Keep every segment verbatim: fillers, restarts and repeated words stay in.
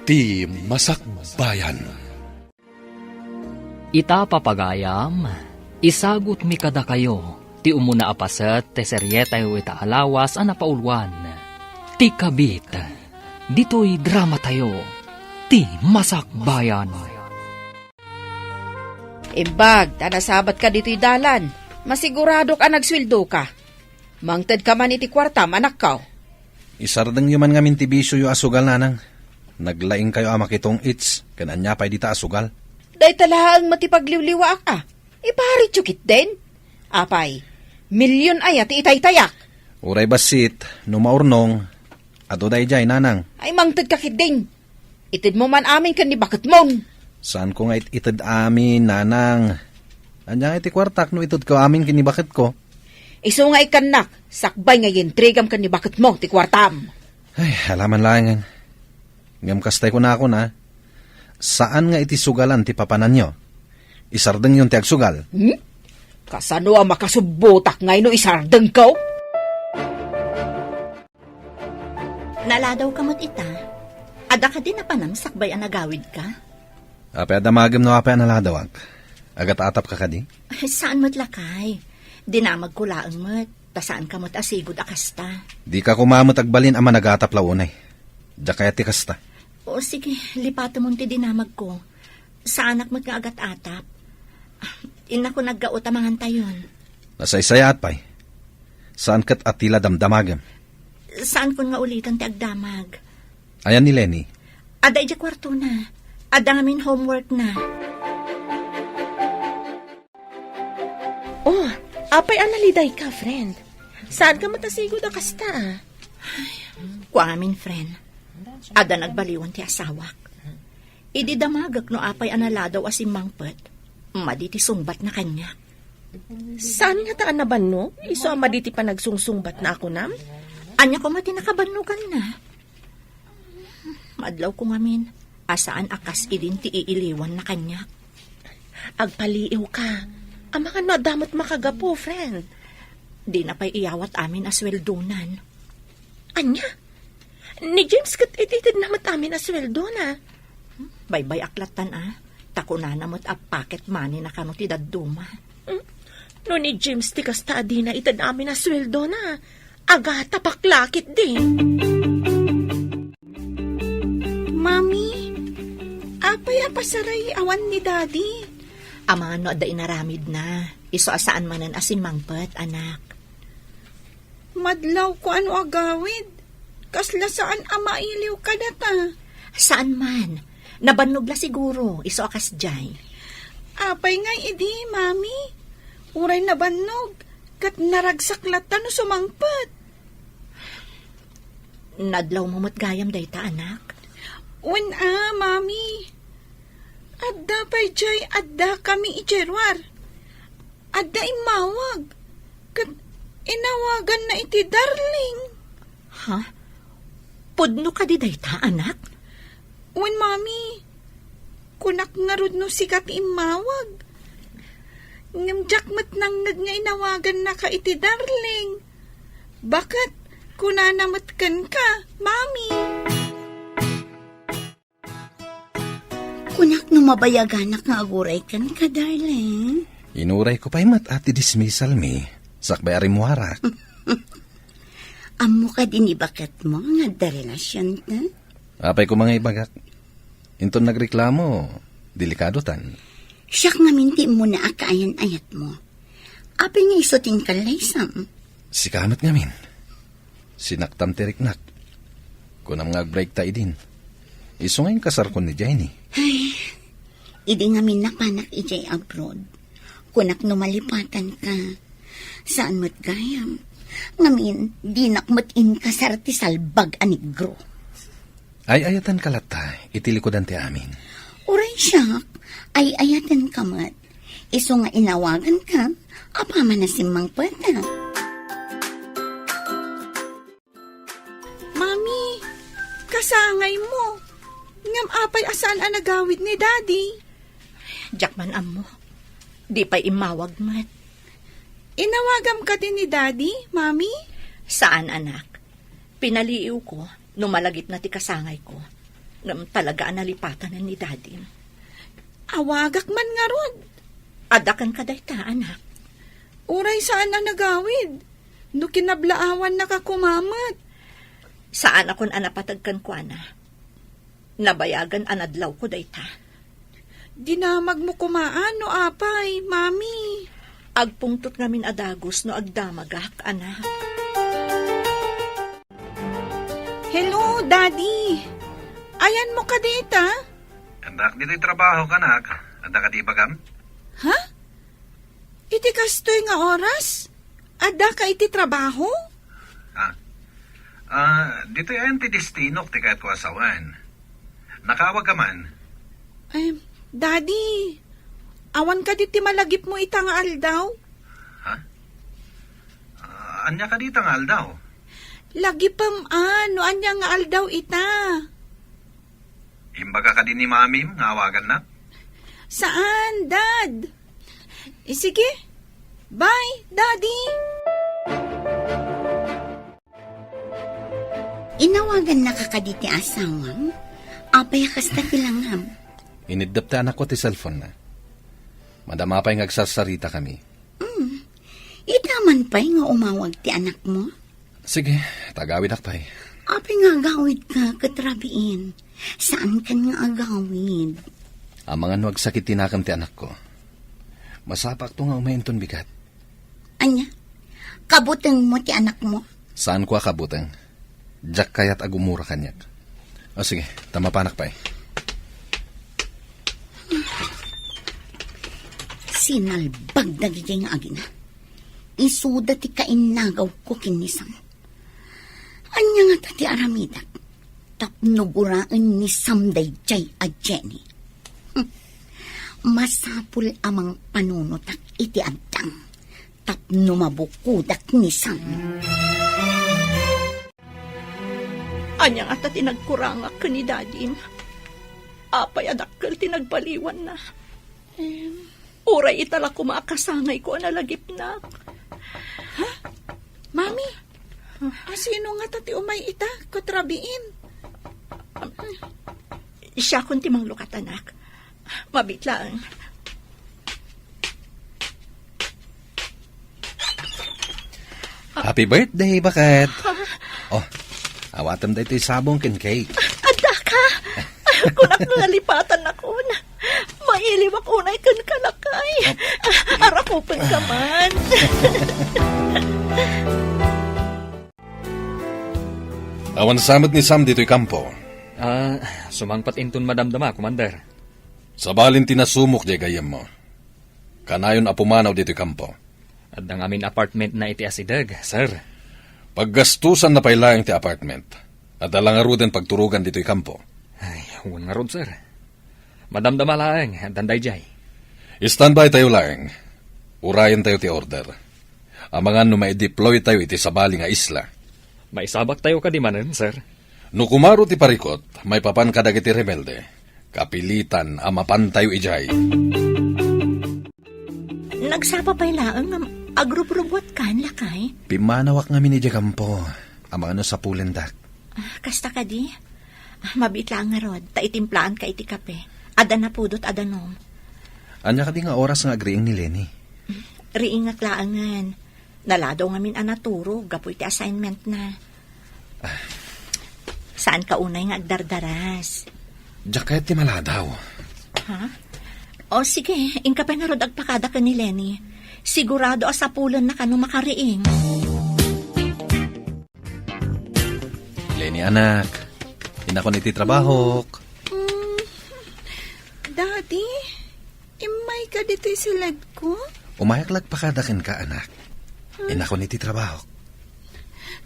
Ti Masakbayan. Ita, papagayam, isagutmi kadakayo ti umuna a paset ti serietayo ita a lawas a napauluan, Ti Kabit. Ditoy dramatayo, Ti Masakbayan. Imbag ta nasabatka ditoy dalan, masiguradok a nagsueldoka. Mangtedka man iti kuartam, anakko. Isardengyo man ngamin ti bisioyo a sugal, nanang. Naglaingkayo a makitong-its ken ania pay dita a sugal. Dayta laeng met ti pagliwliwaak a. Iparityo ketdin. Apay, milyon aya ti itaytayak? Uray bassit, no maurnong, adu daydiay, nanang. Ay, mangtedka ketdin. Itedmo man amin ken ni baketmon. Saanko nga it-ited amin, nanang. Ania nga iti kuartak no itedko amin ken ni baketko? Isu nga ikkannak, sakbay nga iyentrigam ken ni baketmo ti kuartam. Ay, alaman laengen. Ngem kastay kunakon a, saan nga iti sugalan ti papananyo. Isardengyon ti agsugal. Hmm? Kasano a makasubbotak nga ino isardengko? Naladawka met ita. Adda kadi napanam sakbay a nagawidka? Apay a damagem no apay a naladawak? Agat-atapka kadi? Ay, saan met lakay. Dinamagko laeng met, ta saanka met a sigud a kasta. Dika koma met agbalin a managatap la unay. Diak kayat ti kasta. O sige, lipatemon ti dinamagko. Saanak met nga agat-atap. Innakon aggaot a mangantayon. Nasaysayaat pay. Saan ket a ti la damdamagem. Saankon nga uliten ti agdamag. Ayan ni Lenny? Adda idiay kuartona. Adda ngamin homework na. Oh, apay a nalidayka, friend? Saanka met a sigud a kasta a? Kua ngamin, friend. Adda nagbaliwan ti asawak. Idi damagek no apay a naladaw a simmangpet, madi ti sungbatna kaniak. Saan ngata a nabannog? Isu a madi ti panagsungsungbatna a kunam? Ania koma ti nakabannoganna? Madlawko ngamin a saan a kas idin ti iiliwanna kaniak. Agpaliiwka. Amangan no adda met makagapu, friend. Dina pay iyawat amin a sueldonan. Ania? Ni James ket ititedna met amin a sueldona. Baybay-ak lattan a, ta kunana met a pocket money na kano ti dadduma. Hmm? No ni James ti kasta a dina ited amin a sueldona, agatapak la ketdi. Mami, apay a pasaray awan ni Daddy? Amangan no adda inaramidna, isu a saan manen a simmangpet, anak. Madlawko a no agawid. Kasla saan a mailiw kadata. Saan man. Nabannog la siguro, isu a kasdiay. Apay ngay idi, Mami? Uray nabannog, ket naragsak latta no sumangpet. Nadlawmo met gayam dayta, anak? Wen a, Mami. Adda pay diay addakami idiay ruar. Adda immawag. Ket inawaganna iti darling. Ha? Pudno kadi dayta, anak? Wen, Mami. Kunak ngarud no sika ti immawag. Ngem diak met nangngeg nga inawagannaka iti darling. Baket, kunana met kenka, Mami. Kunak no mabayaganak nga aguray kenka, darling. Inurayko pay met a ti dismissal mi, sakbay a rimmuarak. Ammo kadi ni baketmo nga adda relasionta? Apay koma nga ibagak. Inton nagreklamo, delikadotan. Siak ngamin ti immuna a kaayan-ayatmo. Apay nga isu ti inkallaysam? Sika met ngamin. Sinaktam ti riknak. Kunam nga agbreakta idin. Isu nga inkasarkon ni Jenny. Ay, idi ngamin napanak idiay abroad, kunak no malipatanka. Saan met gayam. Ngamin, dinak met inkasar ti salbag a negro. Ay-ayatenka latta iti likudan ti amin. Uray siak, ay-ayatenka met. Isu nga inawaganka, apaman a simmangpeta. Mami, kasangaymo. Ngem apay a saan a nagawid ni Daddy? Diak man ammo. Di pay immawag met. Inawagam kadi ni Daddy, Mami? Saan, anak. Pinaliiwko no malagipna ti kasangayko. Ngem talaga a nalipatanen ni Daddy. Awagak man ngarud. Adda kenka dayta, anak. Uray saan a nagawid. No kinablaawan naka kumamet. Saanakon a napateg kenkuana. Nabayagan a nadlawko dayta. Dinamagmo koma no apay, Mami. Agpungtot ngamin a dagus no agdamagak, anak. Hello, Daddy. Ayanmo kadi ita? Addak ditoy trabaho, anak. Adda kadi ibagam? Ha? Iti kastoy nga oras? Addaka iti trabaho? Ah. Ah, ditoy ayan ti destinok ti kayatko a sawen. Nakaawag ka man? Ay, Daddy, awan kadi ti malagipmo ita nga aldaw? Ha? Ah, ania kadi ita nga aldaw? Lagipem a, no ania nga aldaw ita. Imbaga kadi ni Mamim nga awagannak? Saan, Dad? Eh, sige. Bye, Daddy. Inawagannaka kadi ti asawam? Apay a kasta ti langam? Iniddep ti anakko ti cellphone-na. Madama pay nga agsarsaritakami. Mm. Ita man pay nga umawag ti anakmo? Sige, ta agawidak pay. Apay nga agawidka ket rabiin? Saankan nga agawid? Amangan no agsakit ti nakem ti anakko. Masapakto nga umay inton bigat. Ania? Kabutengmo ti anakmo? Saanko a kabuteng. Diak kayat a gumura kaniak. O sige, ta mapanak pay. Sinalbag dagiti nga agina. Isuda ti kainnagawko ken ni Sam. Ania ngata ti aramidak tapno guraen ni Sam daydiay a Jenny? Hm. Masapul a mangpanunotak iti addang tapno mabukodak ni Sam. Ania ngata ti nagkurangak ken ni Dadim? Apay a dakkel ti nagbaliwanna? Em. Uray ita la koma a kasangayko a nalagipnak. Ha? Mami, asino ngata ti umay ita ket rabiin? Siakon ti manglukat, anak. Mabiit laeng. Happy birthday, baket. Oh, awatem daytoy sabong ken cake. Adda ka? Kunak nga nalipatannakon. Mailiwak unay kenka, lakay. Arakupenka man. Awan sa met ni Sam ditoy kampo. Ah, sumangpet inton madamdama, Commander. Sabalin ti nasumok diay gayyemmo. Kanayon a pumanaw ditoy kampo. Adda ngamin apartmentna iti asideg, sir. Paggastusanna pay laeng ti apartment. Adda la ngaruden pagturogan ditoy kampo. Ay, wen ngarud, sir. Madamdama laeng, addan daydiay. Standby tayo laeng. Urayen tayo ti order. Amangan no maideploy tayo iti sabali nga isla. Maisabak tayo kadi manen, sir? No kumaro ti parikot, maipapan kadagiti rebelde. Kapilitan a mapan tayo idiay. Nagsapa pay laeng nga agrubrubuatkan, lakay? Pimmanawak ngamin idiay kampo. Amangan no sapulendak. Ah, kasta kadi? Ah, mabiit laeng ngarud, ta itimplaanka iti kape. Adda napudot a danum. Ania kadi nga oras nga agriing ni Lenny? Riingak laengen. Naladaw ngamin a naturog gapu iti assignment-na. Ah. Saanka unay nga agdardaras? Diak kayat ti maladaw. Ha? O sige, inka pay ngarud agpakada ken ni Lenny. Sigurado a sapulenna kano makariing. Lenny, anak, inakon iti trabahok. Mm, Daddy, immayka ditoy siledko? Umayak la agpakada kenka, anak. Inakon iti trabahok.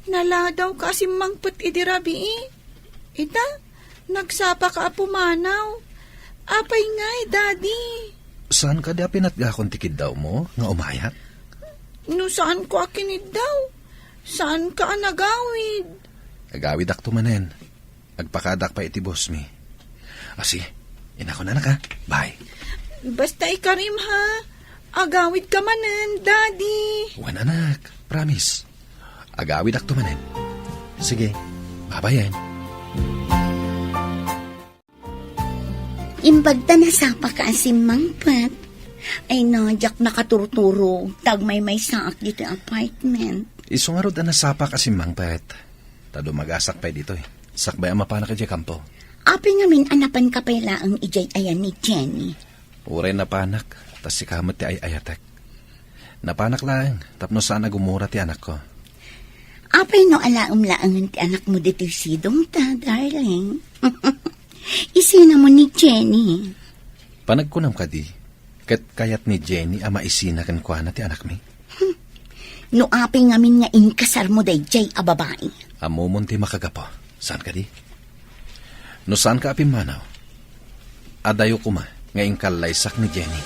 Naladawka a simmangpet idi rabii. Ita, nagsapaka a pumanaw. Apay ngay, Daddy? Saan kadi a pinatgakon ti kiddawmo nga umayak? No saanko a kiniddaw, saanka a nagawid. Agawidakto manen. Agpakadak pay iti boss mi. Asi, inakon, anak, ha? Bye. Basta ikarim, ha? Agawidka manen, Daddy. Wen, anak. Promise. Agawidakto manen. Sige. Babayen. Imbag ta nasapak a simmangpet. Ay no, diak nakaturturog, ta agmaymaysaak ditoy apartment. Isu ngarud a nasapak a simmangpet. Ta dumagasak pay ditoy. Sakbay a mapanak idiay kampo. Apay ngamin a napanka pay laeng idiay ayan ni Jenny? Uray napanak, ta sika met ti ay-ayatek. Napanak laeng, tapno saan a gumura ti anakko. Apay no alaem laengen ti anakmo ditoy sidongta, darling? Isinamon ni Jenny. Panagkunam kadi, ket kayat ni Jenny a maisina kenkuana ti anakmi? No apay ngamin nga inkasarmo daydiay a babai. Ammomon ti makagapu. Saan kadi? No saanka a pimmanaw, adayo koma nga inkallaysak ni Jenny.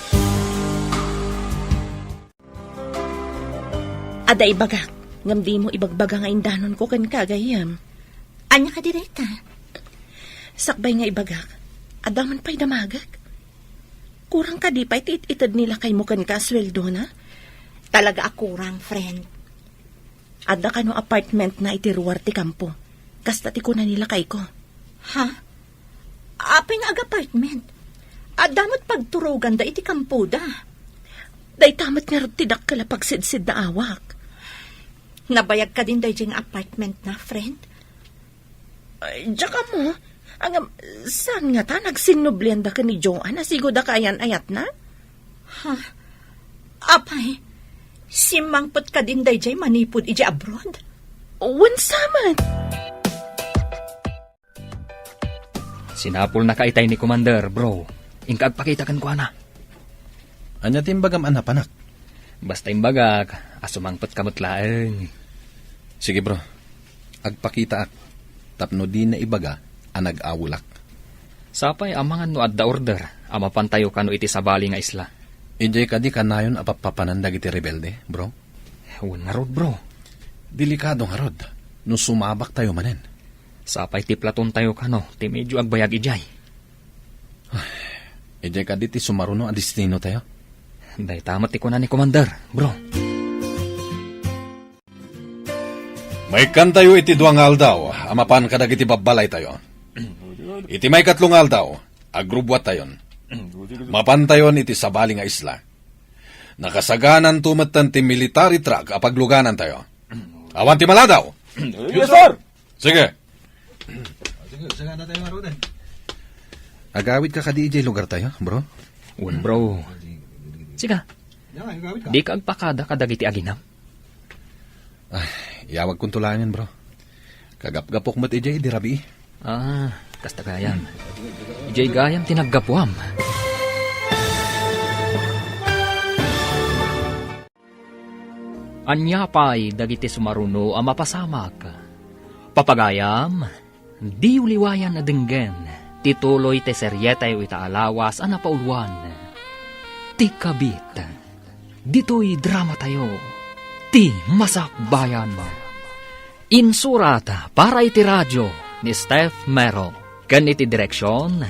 Adda ibagak, ngem dimo ibagbaga nga indanonko kenka, gayyem. Ania kadi dayta? Sakbay nga ibagak, adda man pay damagek. Kurang kadi pay ti it-ited ni lakaymo kenka a sueldona? Talaga a kurang, friend. Adda kano apartmentna iti ruar ti kampo. Kasta ti kuna ni lakayko. Ha? Apay nga ag-apartment? Adda met pagturoganda iti kampoda. Dayta met ngarud ti dakkel a pagsidsidnaawak. Nabayag kadin daydiay nga apartmentna, friend? Ay, diak ammo. Ngem, saan ngata, nagsinnublianda ken ni Joan a sigud a kaayan-ayatna? Ha? Apay, simmangpet kadin daydiay manipud idiay abroad? Wen sa met. Sinapulnaka itay ni Commander, bro. Inka agpakita kenkuana. Ania ti imbagam a napanak? Basta imbagak a sumangpetka met laeng. Sige, bro. Agpakitaak tapno dina ibaga a nag-awelak. Sapay amangan no adda order a mapantayo kano iti sabali nga isla. Idiay kadi kanayon a pappapanan dagiti rebelde, bro? Wen ngarud, bro. Delikado ngarud no sumabaktayo manen. Sapay ti platontayo kano ti medyo agbayag idiay. Idiay kadi ti sumaruno a destinotayo? Dayta met ti kuna ni Commander, bro. Maikkantayo iti dua nga aldaw a mapan kadagiti babbalaytayo. Iti maikatlo nga aldaw, agrubbuattayon. Mapantayon iti sabali nga isla. Nakasagananto metten ti military truck a pagluganantayo. Awan ti maladaw! Yes, sir! Sige. Sige, sagana tayo nga, Roden. Agawid ka kadi idiay lugar tayo, bro? Wen, bro. Siga, di ka agpakada kadagiti aginam? Ay, iyawagkon to laengen, bro. Kagapgapok met idiay idi rabii. Ah, kasta gayam. Idiay gayam ti naggapuam. Ania pay dagiti sumaruno a mapasamak? Papagayam, diyo liwayan a denggen ti tuloy ti serietayo ita a lawas a napauluan, Ti Kabit. Ditoy dramatayo, Ti Masakbayan. Insurat para iti radio ni Steph Mero, ken iti direksion,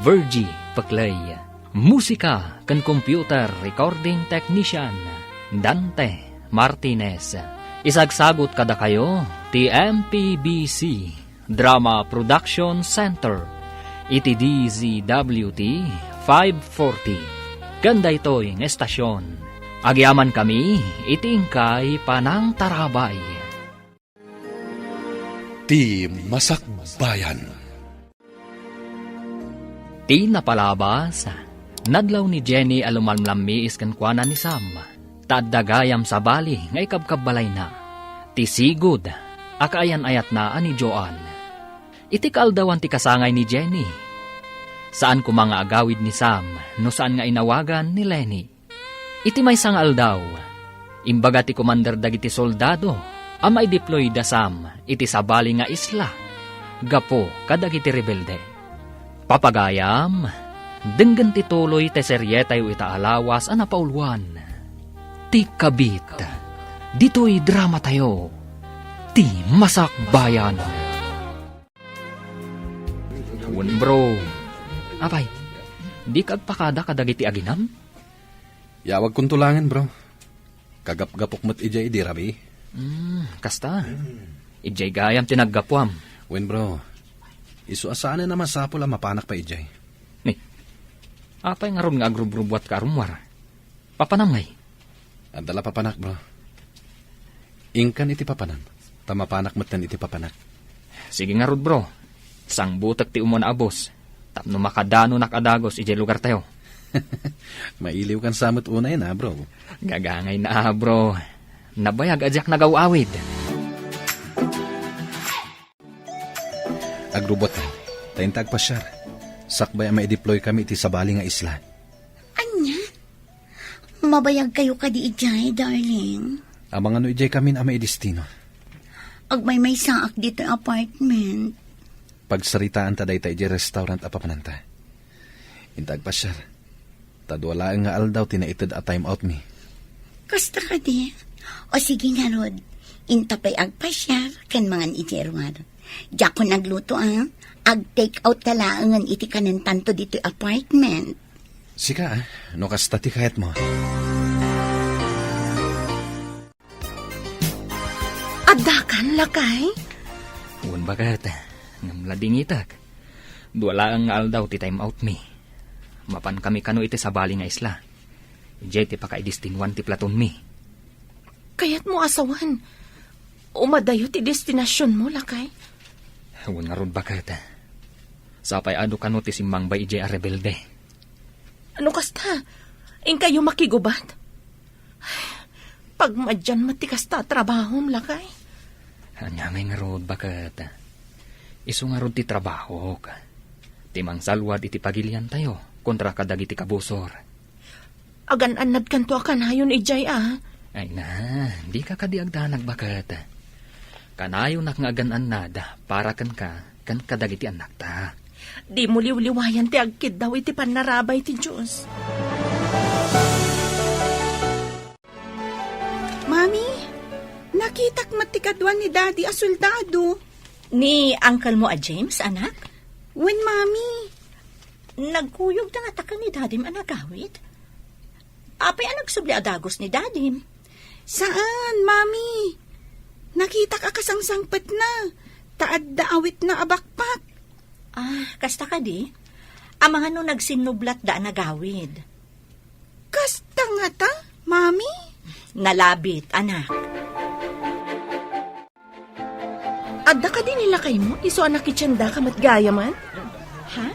Virgie Peclay. Musika ken computer recording technician, Dante Martinez. Isagsagut kadakayo ti M P B C Drama Production Center iti D Z W T five forty. Ken daytoy nga estasion, agyamankami iti inkay panangtarabay. Ti Masakbayan. Ti napalabas, nadlaw ni Jenny a lumalmlammiis kenkuana ni Sam, ta adda gayam sabali nga ikabkabbalayna, ti sigud a kaayan-ayatna a ni Joan. Iti kaaldawan ti kasangay ni Jenny, saan koma nga agawid ni Sam no saan nga inawagan ni Lenny. Iti maysa nga aldaw, imbaga ti komander dagiti soldado a maideploy da Sam iti sabali nga isla gapu kadagiti rebelde. Papagayam, denggen ti tuloy ti serietayo ita a lawas a napauluan, Ti Kabit. Ditoy dramatayo, Ti Masakbayan. Wen, bro. Apay, dika agpakada kadagiti aginam? Yawagkonto laengen, bro. Kagapgapok met idiay idi rabii. Hmm, kasta. Idiay gayam ti naggapuam. Wen, bro. Isu a saanen a masapul a mapanak pay idiay. Ni, Apay ngarud nga agrubrubuatka a rummuar? Papanam ngay? Adda la papanak, bro. Inkan iti papanam, ta mapanak metten iti papanak. Sige ngarud, bro. Sangbutek ti umuna a bus tapno makadanonak a dagus idiay lugartayo. Mailiwkan sa met unay na, bro. Gagangay na, bro. Nabayag a diak nagaw-awid. Agrubot, ta inta agpasiar. Sakbay a maidiploy kami iti sabali nga isla. Ania? Mabayag kayo kadi idiay, darling? Amangan no idiay kamin a maidestino. Agmaymaysaak ditoy apartment. Pagsaritaan ta dayta idiay restaurant a papananta. Inta agpasiar. Ta dua laeng nga aldaw ti naited a time out mi. Kasta kadi? O sige ngarud, inta pay agpasiar ken mangan iti ruar. Diakon agluto a, ag-take out ta laengen iti kanentanto ditoy apartment. Sika, ah, no kasta ti kayatmo. Addakan, lakay? Wen, baket. Ngem ladingitek. Dua laeng nga aldaw ti time out mi. Mapan kami kano iti sabali nga isla. Idiay ti pakaidestinuan ti platon mi. Kayatmo a sawen, umadayo ti destinasionmo, lakay? Wen ngarud, baket. Sapay adu kano ti simmangbay idiay a rebelde. Ano kasta? Inkayo makigubat? Pagmadian met ti kasta a trabahom, lakay. Ania ngay ngarud, baket? Isu ngarud ti trabahok. Ti mangsalwad iti pagiliantayo kontra kadagiti kabusor. Agan-annadkanto a kanayon idiay a. Ay na, dika kadi agdanag, baket. Kanayonak nga agan-annad para kenka ken kadagiti annakta. Dimo liwliwayan ti agkiddaw iti pannarabay ti Dios. Mami, nakitak met ti kaduan ni Daddy a soldado. Ni uncle mo a James, anak? Wen, Mami. Nagkuyog ta nga taka ni Dadim a nagawid? Apay a nagsubli a dagus ni Dadim? Saan, Mami. Nakitak a kasangsangpetna, ta adda awitna a backpack. Ah, kasta kadi? Amangan no nagsinnublatda a nagawid? Kasta ngata, Mami? Nalabit, anak. Adda kadi ni lakaymo? Isu a nakitiendaka met gayamen? Ha?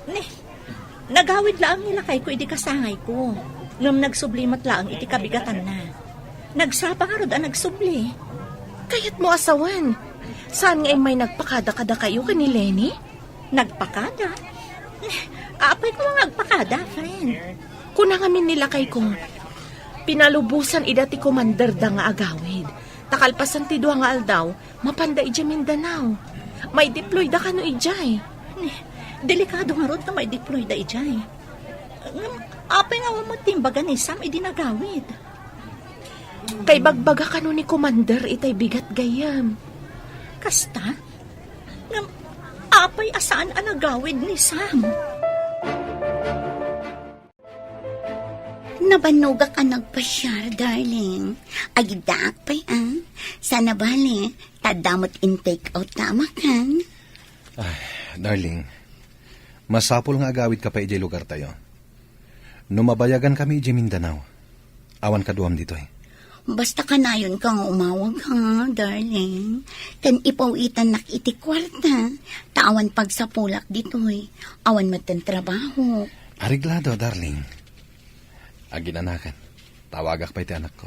Ne, nagawid laeng ni lakayko idi kasangayko. Ngem nagsubli met laeng iti kabigatanna. Nagsapa ngarud a nagsubli. Kayatmo a sawen. Saan nga immay nagpakada kadakayo ken ni Lenny? Nagpakada? Apay koma nga agpakada, friend? Kuna ngamin ni lakayko, pinalubosan ida ti komanderda nga agawid. Ta kalpasan ti dua nga aldaw, mapanda idiay Mindanao. Maideployda kano idiay. Delikado ngarud ta maideployda idiay. Ngem, apay nga awan met ti imbaga ni Sam idi nagawid? Kaibagbaga kano ni Commander itay bigat gayyem. Kasta? Ngem, apay a saan a nagawid ni Sam? Nabannogak a nagpasiar, darling. Agiddaak pay, a. Saan a bale, ta adda met in-take out ta a makan. Ay, darling, masapul nga agawidka pay idiay lugartayo. No mabayagan kami idiay Mindanao, awan kaduam ditoy. Basta kanayonka nga umawag, ha, darling. Ken ipaw-itannak iti kuarta, ta awan pagsapulak ditoy. Awan metten trabaho. Areglado, darling. Aginanakan, tawagak pay ti anakko.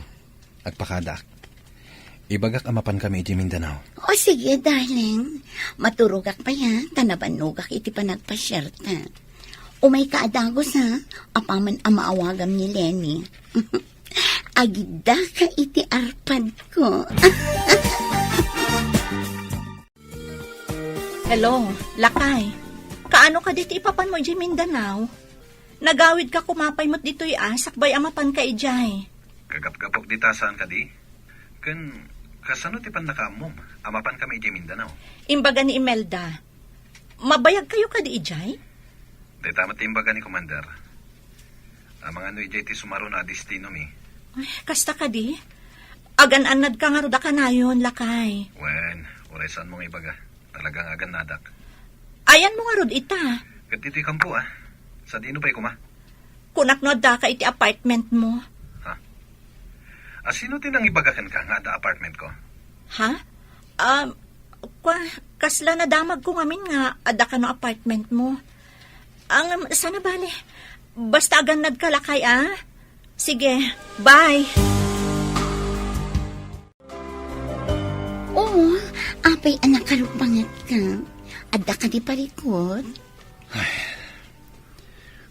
Agpakadaak. Ibagak a mapankami idiay Mindanao. O, sige, darling. Maturogak pay, ha, ta nabannogak iti panagpasiarta. Umayka a dagus, ha, apaman a maawagam ni Lenny. Agiddaka iti arpadko. Hello, lakay. Kaano kadi ti ipapanmo idiay Mindanao? Nagawidka koma pay met ditoy a, sakbay a mapanka idiay. Kagapgapok dita saan kadi? Ken kasano ti pannakaammom a mapankami idiay Mindanao? Imbaga ni Imelda, mabayagkayo kadi idiay? Dayta met ti imbaga ni Commander. Amangan no idiay ti sumaruno a destinomi. Ay, kasta kadi? Agan-annadka ngarud a kanayon, lakay. Wen, uray saanmo nga ibaga. Talaga nga agannadak. Ayanmo ngarud ita? Ket ditoy kampo, a. Sadino pay koma? Kunak no addaka iti apartment mo. Ha? A, sino ti nangibaga kenka nga adda apartment ko? Ha? Um, kwa, kasla nadamag ko ngamin nga adda kano apartment mo. Ang, sana bale. Basta agannad ka lakay, a? Sige, bye. Oo, apay a nakaruppanget ka. Adda ka di parikot?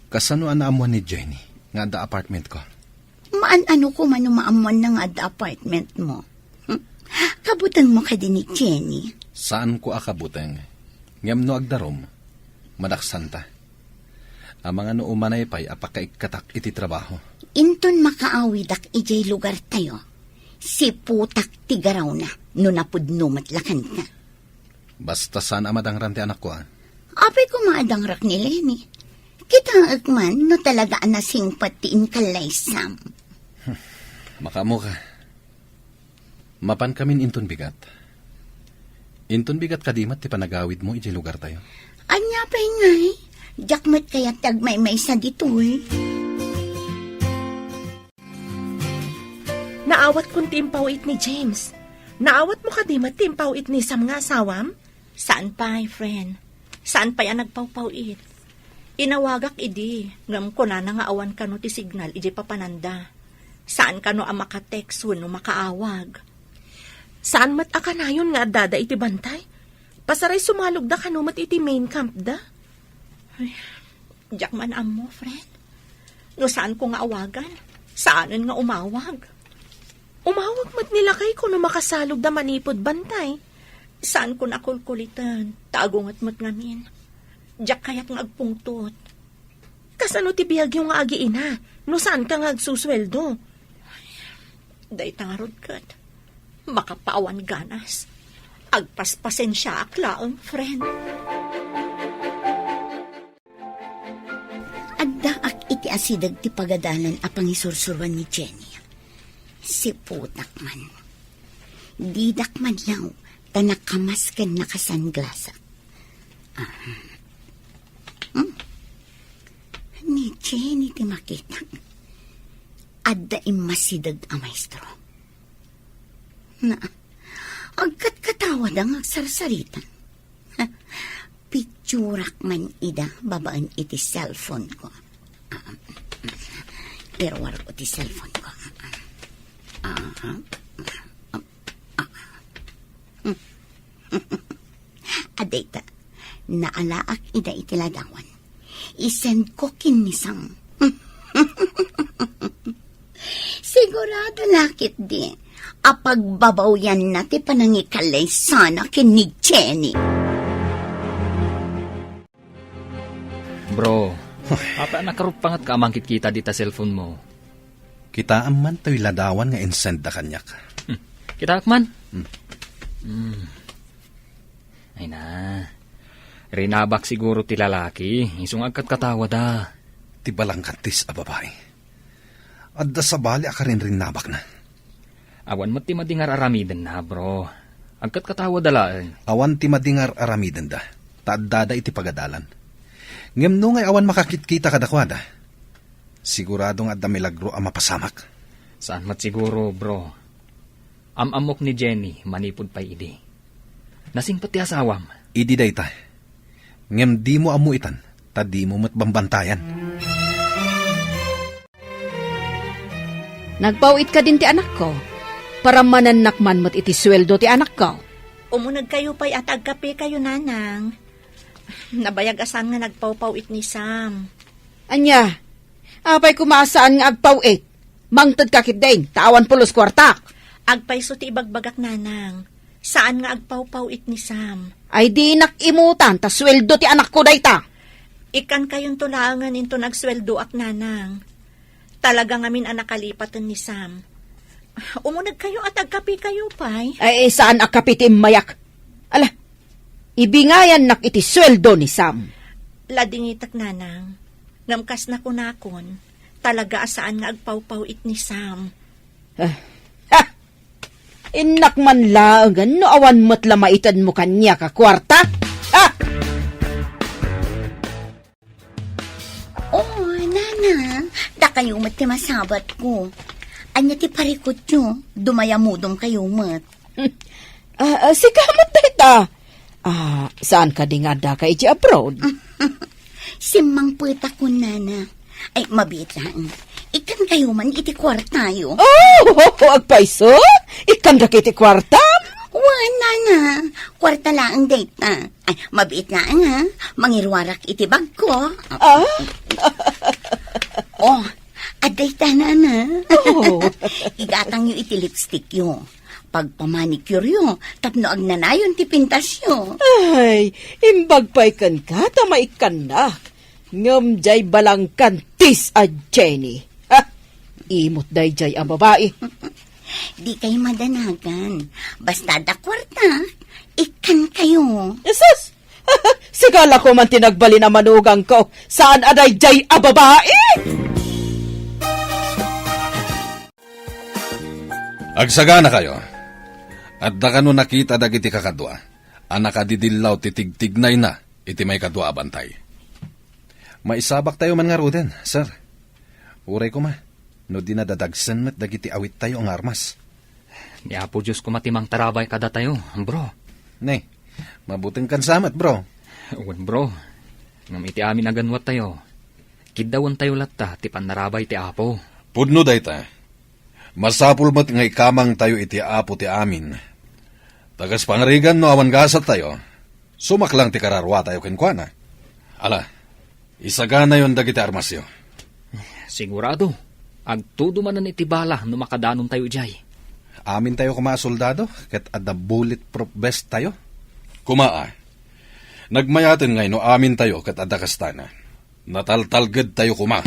Kasano a naammuan ni Jenny nga adda apartment ko? Maan-ano ko man no maammuanna nga adda apartment mo. Hmm? Kabuteng mo kadi ni Jenny? Saan ko a kabuteng. Ngem no agdarum, madaksanta. Amangan no umanay pay a pakaikkatak iti trabaho. Inton makaawidak idiay lugar tayo, siputak ti garawna no napudno met la kenka. Basta saan a madangran ti anakko, a? Apay koma a dangrak ni Lenny. Kitaek man no talaga a nasingpet ti inkallaysam. Makaammo ka. Mapankamin inton bigat. Inton bigat kadi met ti panagawidmo idiay lugartayo. Ania pay ngay? Diak met kayat ti agmaymaysa ditoy. Naawatkon ti impaw-it ni James. Naawatmo kadi met ti impaw-it ni Sam nga asawam? Saan pay, friend. Saan pay a nagpawpaw-it. Inawagak idi, ngem kunana nga awan kano ti signal idiay papananda. Saan kano a maka-text wenno makaawag. Saan met a kanayon nga addada iti bantay? Pasaray sumalogda kano met iti main camp da? Ay, diak man ammo, friend. No saanko nga awagan, saanen nga umawag. Umawag met ni lakayko no makasalogda manipud bantay. Saanko nakulkuliten, ta agunget met ngamin. Diak kayat nga agpungtot. Kasano ti biagyo nga agiina no saanka nga agsusueldo? Dayta ngarud ket makapaawan ganas. Agpaspasensiaak laeng, friend. Addaak iti asideg ti pagadalan a pangisursuruan ni Jenny. Siputak man. Didak maniaw ta nakamas ken nakasanglasak. Ah. Hmm? Ni Jenny ti makitak. Adda immasideg a maestro. Na, agkatkatawada nga agsarsarita. Picturak man ida babaen iti cellphone ko. Ah, iruar ko ti cellphone ko. Ah, ah, ah. Adayta, naalaak ida iti ladawan. I-send ko ken ni Sam. Sigurado la ketdi a pagbabawyanna ti panangikallay sana ken ni Jenny. Bro, apay a nakaruppanget ka a mangkitkita dita cellphone mo? Kitaem man toy ladawan nga insend da kaniak. Hmm. Kitaek man? Hmm. Hmm. Ay na. Rinabak siguro ti lalaki, isu nga agkatkatawada. Ti balangkattis a babai. Adda sabali a karinrinnabakna. Awan met ti madi nga ar-aramidenna, bro. Agkatkatawada laeng. Awan ti madi nga ar-aramidenda, ta addada iti pagadalan. Ngem no ngay awan makakitkita kadakuada, sigurado nga adda milagro a mapasamak. Saan met siguro, bro. Am-ammok ni Jenny manipud pay idi. Nasingpet ti asawam. Idi dayta. Ngem dimo ammo itan, ta dimo met bambantayan. Nagpaw-it kadin ti anakko. Parammanennak man met iti sueldo ti anakko. Umunegkayo pay a ta agkapekayo, Nanang. Nabayag a saan nga nagpawpaw-it ni Sam. Ania? Apay koma a saan nga agpaw-it? Mangted ka ketdin, ta awan pulos kuartak. Agpayso ti ibagbagak, Nanang. Saan nga agpawpaw-it ni Sam. Ay dinak imutan, ta sueldo ti anakko dayta. Ikkankayonto laengen inton agsueldoak, Nanang. Talaga ngamin a nakalipaten ni Sam. Umunegkayo a ta agkapekayo pay. Ay, saan a kape ti immayak? Ala, ibingayannak iti sueldo ni Sam. Ladingitek, Nanang. Ngem kas nakunakon, talaga a saan nga agpawpaw-it ni Sam. Ah, ha! Innak man laengen no awan met la maitedmo kaniak a kuarta? Ha! Oh, Nanang. Ha? Dakayo met ti masabatko. Ania ti parikutyo? Dumayamudom kayo met. Ah, ah, sika met dayta. Ah, saan kadi nga addaka iti abroad? Simmangpetakon, nana. Ay, mabiit laeng. Ikkan kayo man iti kuartayo. Oh, agpayso? Ikkandak iti kuartam? Wen, nana. Kuarta laeng dayta. Ay, mabiit laeng, ha? Mangiruarak iti bagko. Ah? Oh, adda ita, nana. Oh. Igatangyo iti lipstickyo. Pagpamanicuryo, tapno agnanayon ti pintasyo. Ay, imbag pay kenka ta maikkannak. Ngem diay balangkantis a Jenny. Ha? Imot daydiay a babai. Di kayo madanagan. Basta da kuarta, ikkan kayo. Jesus! Sigala ko man ti nagbalin a manugangko. Saan a daydiay a babai? Agsagana kayo. Adda kano nakita dagiti kakadua a nakadidillaw ti tigtignayna iti maikadua a bantay. Maisabak tayo man ngaruden, sir. Uray koma, no di nadadagsen met dagiti awittayo nga armas. Ni Apo Dios koma ti mangtarabay kadatayo, bro. Ne, mabuteng kan samet, bro. Wen, bro. Ngem iti amin a ganwattayo, kiddawentayo latta ti pannarabay ti Apo. Pudno dayta. Masapul met nga ikamangtayo iti Apo ti amin. Ta kas pangarigan no awan gasattayo, sumaklang ti kararuatayo kenkuana. Ala, isaganayon dagiti armasyo. Sigurado, agtudo manen iti bala no makadanontayo idiay. Amintayo koma a soldado ket adda bulletproof vest tayo. Koma a, nagmayaten ngay no amintayo ket adda kastana. Nataltalgedtayo koma.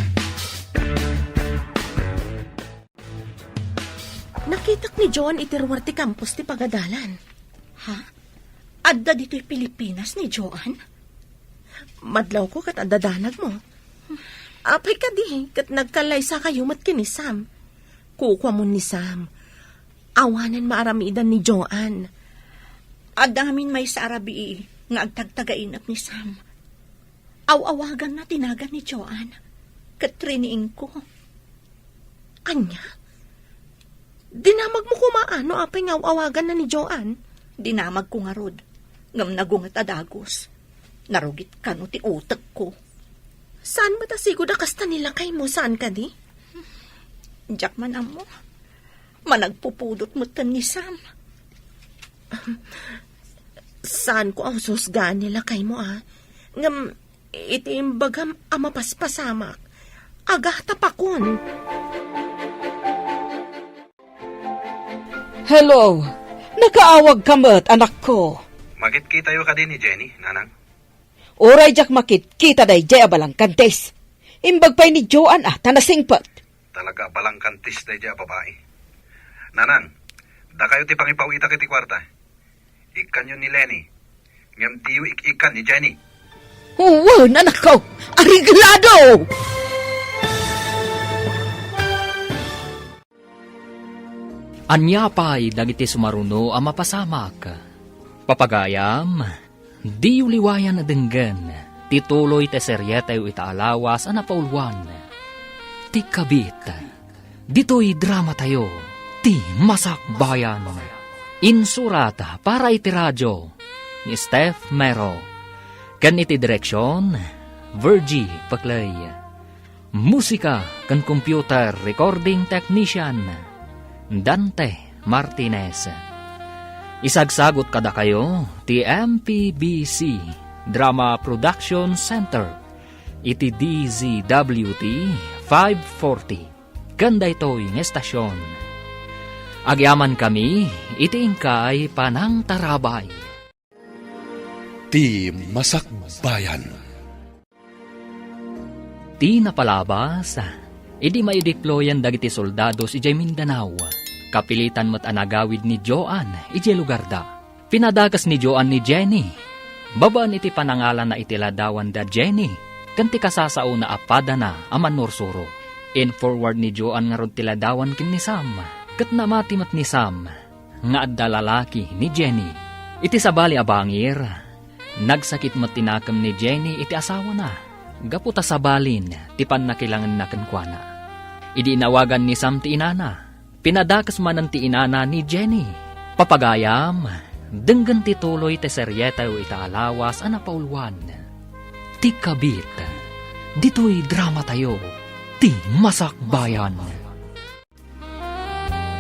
Nakitak ni Joan iti ruar ti kampus ti pagadalan. Ha? Adda ditoy Pilipinas ni Joan? Madlawko ket adda danagmo. Apay kadi ket nagkallaysakayo met ken ni Sam? Kukuamon ni Sam. Awanen maaramidan ni Joan. Adda ngamin maysa a rabii nga agtagtagainak ni Sam. Aw-awaganna ti nagan ni Joan ket riniingko. Ania? Dinamagmo koma no apay nga aw-awaganna ni Joan? Dinamagko ngarud, ngem nagunget a dagus. Narugit kano ti utekko. Saan met a sigud a kasta ni lakaymo, saan kadi? Diak man ammo. Managpupudot metten ni Sam. Saanko a husgan ni lakaymo, a. Ngem, iti imbagam a mapaspasamak, agatapakon. Hello! Nakaawagka met, anakko. Makitkitayo kadi ni Jenny, nanang? Uray diak makitkita daydiay a balangkantis. Imbag pay ni Joan a ta nasingpet. Talaga a balangkantis daydiay a babai. Nanang, dakayo ti pangipaw-itak iti kuarta. Ikkanyo ni Lenny. Ngem diyo ik-ikkan ni Jenny. Wen, anakko! Areglado! Ania pay dagiti sumaruno a mapasamak? Papagayam, diyo liwayan a denggen ti tuloy ti serietayo ita a lawas a napauluan, Ti Kabit. Ditoy dramatayo, Ti Masakbayan. Insurat para iti radio ni Steph Mero, ken iti direksion, Virgie Paclay. Musika ken computer recording technician, Dante Martinez. Isagsagut kadakayo ti M P B C Drama Production Center iti D Z W T five forty ken daytoy nga estasion. Agyamankami iti inkay panangtarabay. Ti Masakbayan. Ti napalabas, idi maideployan dagiti soldados idiay Mindanao, kapilitan met a nagawid ni Joan idiay lugarda. Pinadakes ni Joan ni Jenny. Babaen iti panangalanna iti ladawan da Jenny, ken ti kasasaona a padana a mannursuro. In-forward ni Joan ngarud ti ladawan ken ni Sam, ket namati met ni Sam nga adda lalaki ni Jenny. Iti sabali a bangir, nagsakit met ti nakem ni Jenny iti asawana. gapu ta sabalin ti pannakilangenna kenkuana. Idi inawagan ni Sam ti inana, pinadakes manen ti inana ni Jenny. Papagayam, denggen ti tuloy ti serietayo ita a lawas a napauluan, Ti Kabit. Ditoy dramatayo, Ti Masakbayan.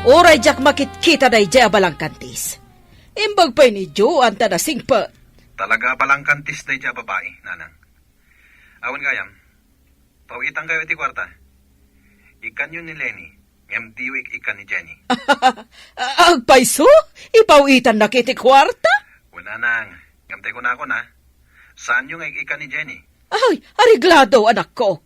Uray diak makitkita daydiay a balangkantis. Imbag pay ni Joan ta nasingpet. Talaga a balangkantis daydiay a babai, nanang. Awan gayam, pawitankayo iti kuarta. Ikkanyo ni Lenny, ngem diyo ik-ikkan ni Jenny. Agpayso? Ipawitannaka iti kuarta? Wen, nanang, ngem tay kunakon, a, saanyo nga ik-ikkan ni Jenny. Ay, areglado, anakko.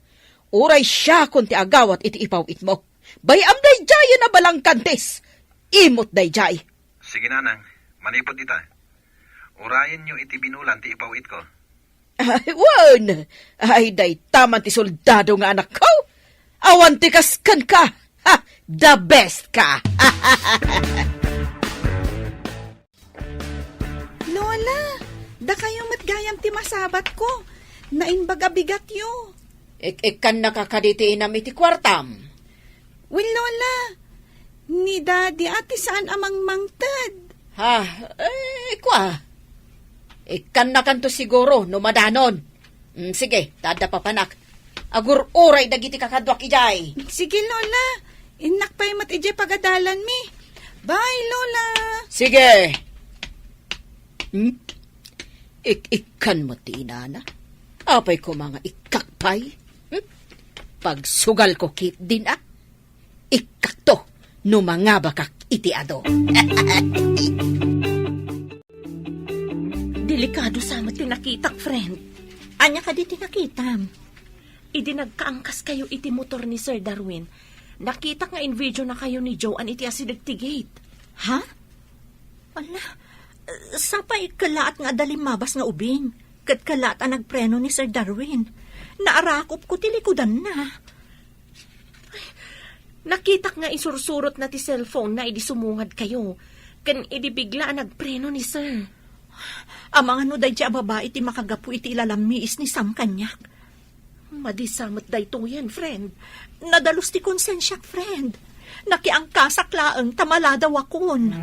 Uray siakon ti agawat iti ipawitmo. Bay-am daydiayen a balangkantis. Imot daydiay. Sige, nanang, manipud ita, urayenyo iti binulan ti ipawitko. Ay, wen! Ay, dayta man ti soldado nga anakko. Awan ti kas kenka. Ha, the best ka. Lola, dakayo met gayam ti masabatko. Naimbag a bigatyo. Ik-ikkannaka kadi ti inam iti kuartam? Wen, Lola, ni Daddy a ti saan a mangmangted. Ha? Eh, kua. Ikkannakanto siguro no madanon. Mm, sige, ta adda papanak. Agur-uray dagiti kakaduak idiay. Sige, Lola. Innak pay met idiay pagadalanmi. Bye, Lola. Sige. Hmm? Ik-ikkan met ti inana. Apay koma nga ikkak pay? Hmm? Pagsugalko ketdin, a? Ikkakto no mangabakak iti adu. Delikado sa met ti nakitak, friend. Ania kadi ti nakitam? Idi nagkaangkaskayo iti motor ni Sir Darwin, nakitak nga invideonakayo ni Joan iti asideg ti gate. Ha? Ala, sapay kellaat nga adda limmabas nga ubing, ket kellaat a nagpreno ni Sir Darwin. Naarakopko ti likudanna. Ay, nakitak nga isursurotna ti cellphone-na idi sumungadkayo, ken idi bigla a nagpreno ni Sir. Amangan no daydiay a babai ti makagapu iti ilalammiis ni Sam kaniak. Madi sa met daytoyen, friend. Nadalus ti konsensiak, friend. Nakiangkasak laeng ta maladawakon.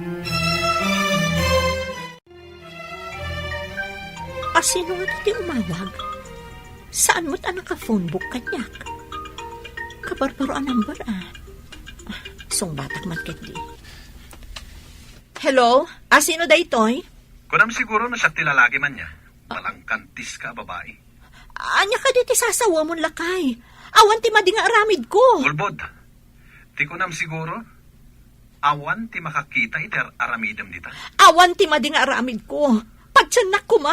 Asino nga ti umawag? Saan met a naka-phone book kaniak? Kabarbaro a number, a. Ah, sungbatak man ketdi. Hello? Asino daytoy? Kunam siguro no siak ti lalaki man nia. Balangkantis ka a babai. Ania kadi ti sasawamon, lakay? Awan ti madi nga aramidko. Ulbod. Ti kunam siguro, awan ti makakita iti ar-aramidem dita. Awan ti madi nga aramidko. Patiennak koma.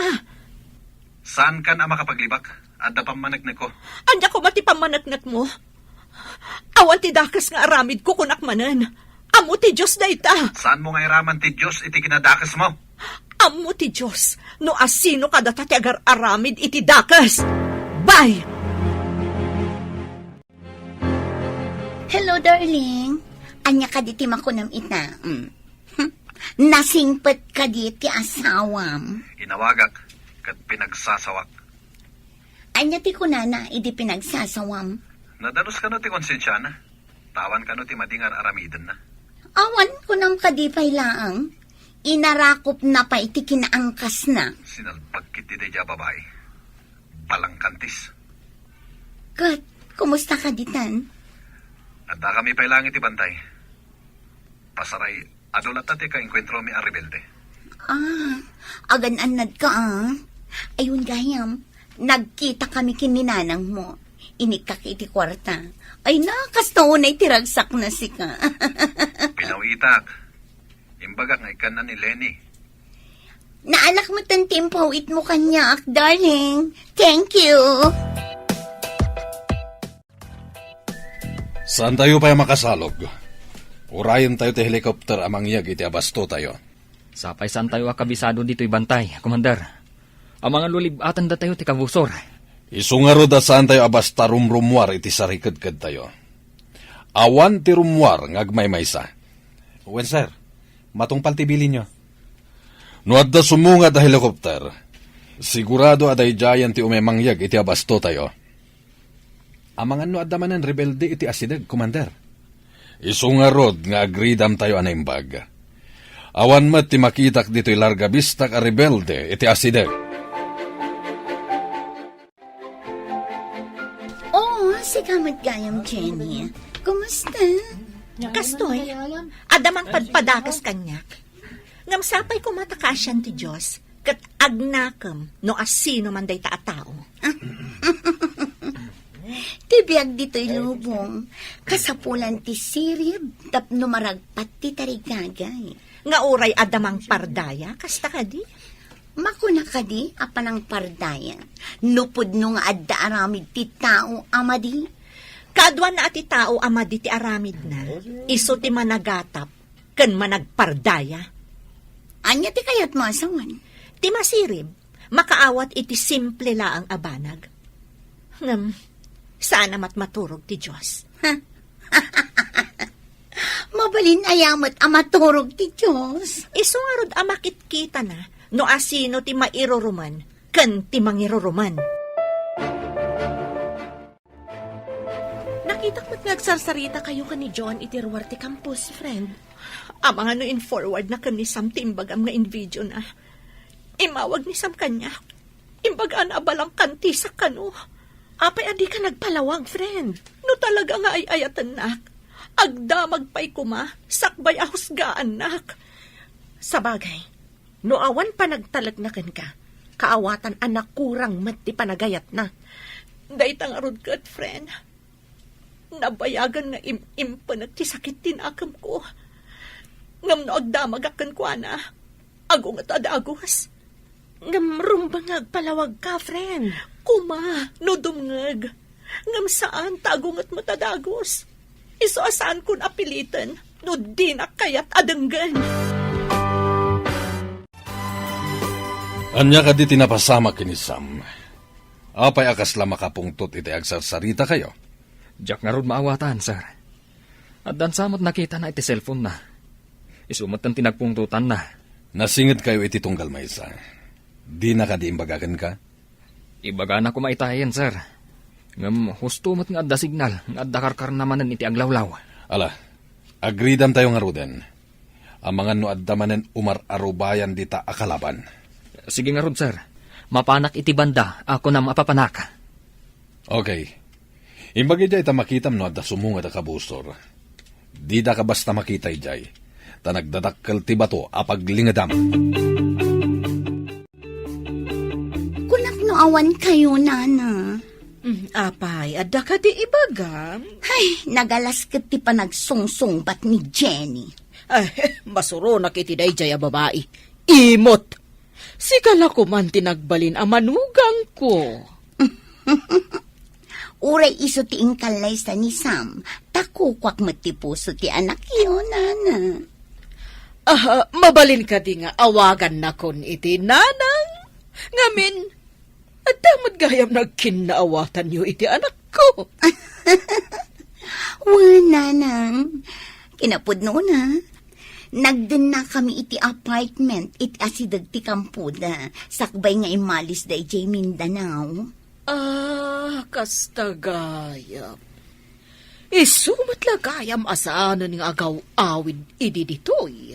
Saankan a makapaglibak? Adda pammaneknekko. Ania koma ti pammaneknekmo? Awan ti dakes nga aramidko, kunak manen. Ammo ti Dios dayta. Saanmo nga iraman ti Dios iti kinadakesmo? Ammo ti Dios no asino kadata ti agar-aramid iti dakes. Bye! Hello, darling. Ania kadi ti makunam ita? Mm. Hm? Nasingpet kadi ti asawam? Inawagak ket pinagsasawak. Ania ti kunana idi pinagsasawam? Nadalus kano ti konsensiana? Tawan kano ti madi nga ar-aramidenna? Awan, kunam kadi pay laeng. Inarakopna pay ti kinaangkasna. Sinalbag ketdi daydiay a babai. Balangkantis. Ket, kumusta kadi tan? Addakami pay laeng iti bantay. Pasaray, adu latta ti kaenkuentromi a rebelde. Ah, agan-annadka, a. Ay, wen gayam, nagkitakami ken ni nanangmo. Inikkak iti kuarta. Ay na, kasta unay ti ragsakna sika. Pinawitak. Imbagak nga ikkanna ni Lenny. Naanak met ti impawitmo kaniak, darling. Thank you. Saantayo pay a makasalog. Urayentayo ti helicopter a mangyeg iti abastotayo. Sapay saantayo a kabisado ditoy bantay, Commander. Amangan no lib-atendatayo ti kabusor. Isu ngarud a saantayo a basta rumrummuar iti sarikedkedtayo. Awan ti rummuar nga agmaymaysa. Wen, sir. Matungpal ti bilinyo. No adda sumungad a helicopter, sigurado a daydiayen ti umay mangyeg iti abastotayo. Amangan no adda manen rebelde iti asideg, Commander. Isu ngarud nga agridamtayo a naimbag. Awan met ti makitak ditoy larga bistak a rebelde iti asideg. Oh, sika met gayam, Jenny. Kumusta? Kastoy, adda mangpadpadakas kaniak. Ngem sapay koma ta kaasian ti Dios, ket agnakem no asino man dayta a tao. Ti biag ditoy lubong, kasapulan ti sirib tapno maragpat ti tarigagay. Nga uray adda mangpardaya, kasta kadi? Makuna kadi a panangpardaya, no pudno nga adda aramid ti tao a madi? Kaduana a ti tao a madi ti aramidna, isu ti managatap ken managpardaya. Ania ti kayatmo a sawen? Ti masirib, makaawat iti simple laeng a banag. Ngem, saan a matmaturog ti Dios. Mabalin aya met a maturog ti Dios? Isu ngarud a makitkitana no asino ti mairuruman ken ti mangiruruman. Nakitak met nga agsarsarita kayo ken ni John iti ruar ti campus, friend. Amangan no in-forward na ken ni Sam ti imbagam nga in-video na. Immawag ni Sam kaniak. Imbagana a balangkantisak kano. Apay a dika nagpalawag, friend? No talaga nga ay-ayatennak, agdamag pay koma sakbay a husgaannak. Sabagay, no awan panagtalekna kenka, kaawatan a nakurang met ti panagayatna. Dayta ngarud ket, friend, nabayagan nga im-impenek ti sakit ti nakemko. Ngem no agdamagak kenkuana, agunget a dagus. Ngem rumbeng nga agpalawagka, friend. Koma, no dumngeg. Ngem saan ta agunget met a dagus. Isu a saankon a piliten no dinak kayat a denggen. Ania kadi ti napasamak ken ni Sam? Apay a kasla makapungtot iti agsarsarita kayo? Diak ngarud maawatan, sir. Addan sa met nakitana iti cellphone-na. Isu met ti nagpungtotanna. Nasinged kayo iti tunggal maysa. Dina kadi imbaga kenka? Ibagana koma itayen, sir. Ngem husto met nga adda signal nga adda karkarna manen iti aglawlaw. Ala, agridamtayo ngaruden. Amangan no adda manen umar-arubayan dita a kalaban. Sige ngarud, sir. Mapanak iti banda a kunam a papanak. Okay. Imbag idiay ta makitam no adda sumungad a kabusor. Didaka basta makita idiay, ta nagdadakkel ti bato a paglingedam. Kunak no awan kayo, Nana. Mm, apay, adda kadi ibagam? Ay, nagalas ket ti panagsungsungbat ni Jenny. Ay, masuronak iti daydiay a babai. Imot! Sika la koman ti nagbalin a manugangko. Uray isu ti inkallaysa ni Sam, ta kukuak met ti puso ti anakyo, Nana. Ah, mabalin kadi nga awagannakon iti nanang? Ngamin, adda met gayam nagkinnaawatanyo iti anakko. Wen, Nanang. Kinapudnona, nagdennakami iti apartment iti asideg ti kampoda, sakbay nga immalis daydiay Mindanao. Ah, kasta gayam. Isu met la gayam a saanen nga agaw-awid idi ditoy.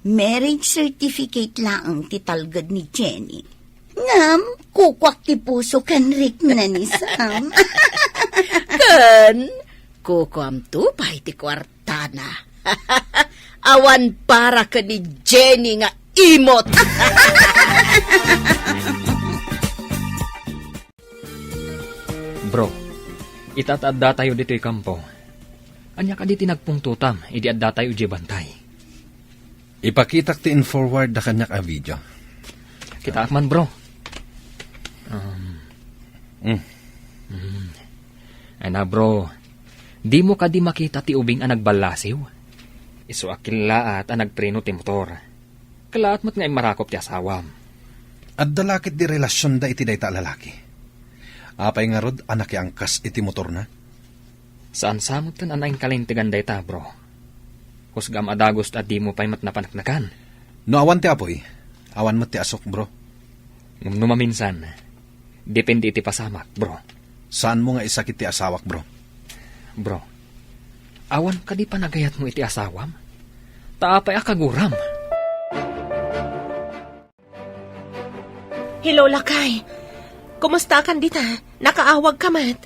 Marriage certificate laeng ti talged ni Jenny. Ngem, kukuak ti puso ken rikna ni Sam. Ken, kukuamto pay ti kuartana. Awan para ken ni Jenny nga imot. Bro, ita ta addatayo ditoy kampo. Ania kadi ti nagpungtotam idi addatayo idiay bantay? Ipakitak ti in-forward da kaniak a video. Kitaak man, bro. Um, Mm. mm. Ay na, bro. Dimo kadi makita ti ubing a nagballasiw? Isu a kellaat a nagpreno ti motor. Kellaat met nga immarakop ti asawam. Adda la ketdi relasionda iti dayta a lalaki? Apay ngarud a nakiangkas iti motorna? Saan sa met ken a naingkalintegan dayta, bro. Husgam a dagus ta dimo pay met napaneknekan. No awan ti apuy, awan met ti asuk, bro. Ngem no maminsan, depende iti pasamak, bro. Saanmo nga isakit ti asawak, bro? Bro, awan kadi panagayatmo iti asawam? Ta apay a kaguram? Hello, lakay. Kumusta kan dita? Nakaawag ka met?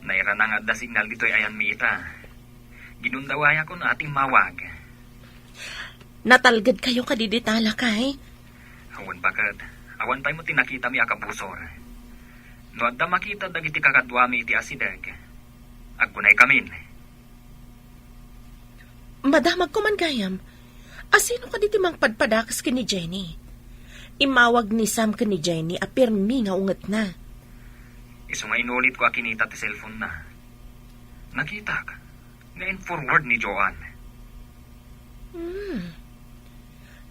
Nairana nga adda signal ditoy ayanmi ita. Ginundawayakon a timmawag. Natalged kayo kadi dita, lakay? Awan baket. Awan pay mo ti nakitami a kabusor. No adda makita dagiti kakaduami iti asideg, aggunay kamin. Madamagko man gayam. Asino kadi ti mangpadpadakes ken ni Jenny? Immawag ni Sam ken ni Jenny a pirmi nga ungetna. Isu nga inulitko a kinita ti cellphone-na. Nakitak nga in-forward ni Joan. Hmm.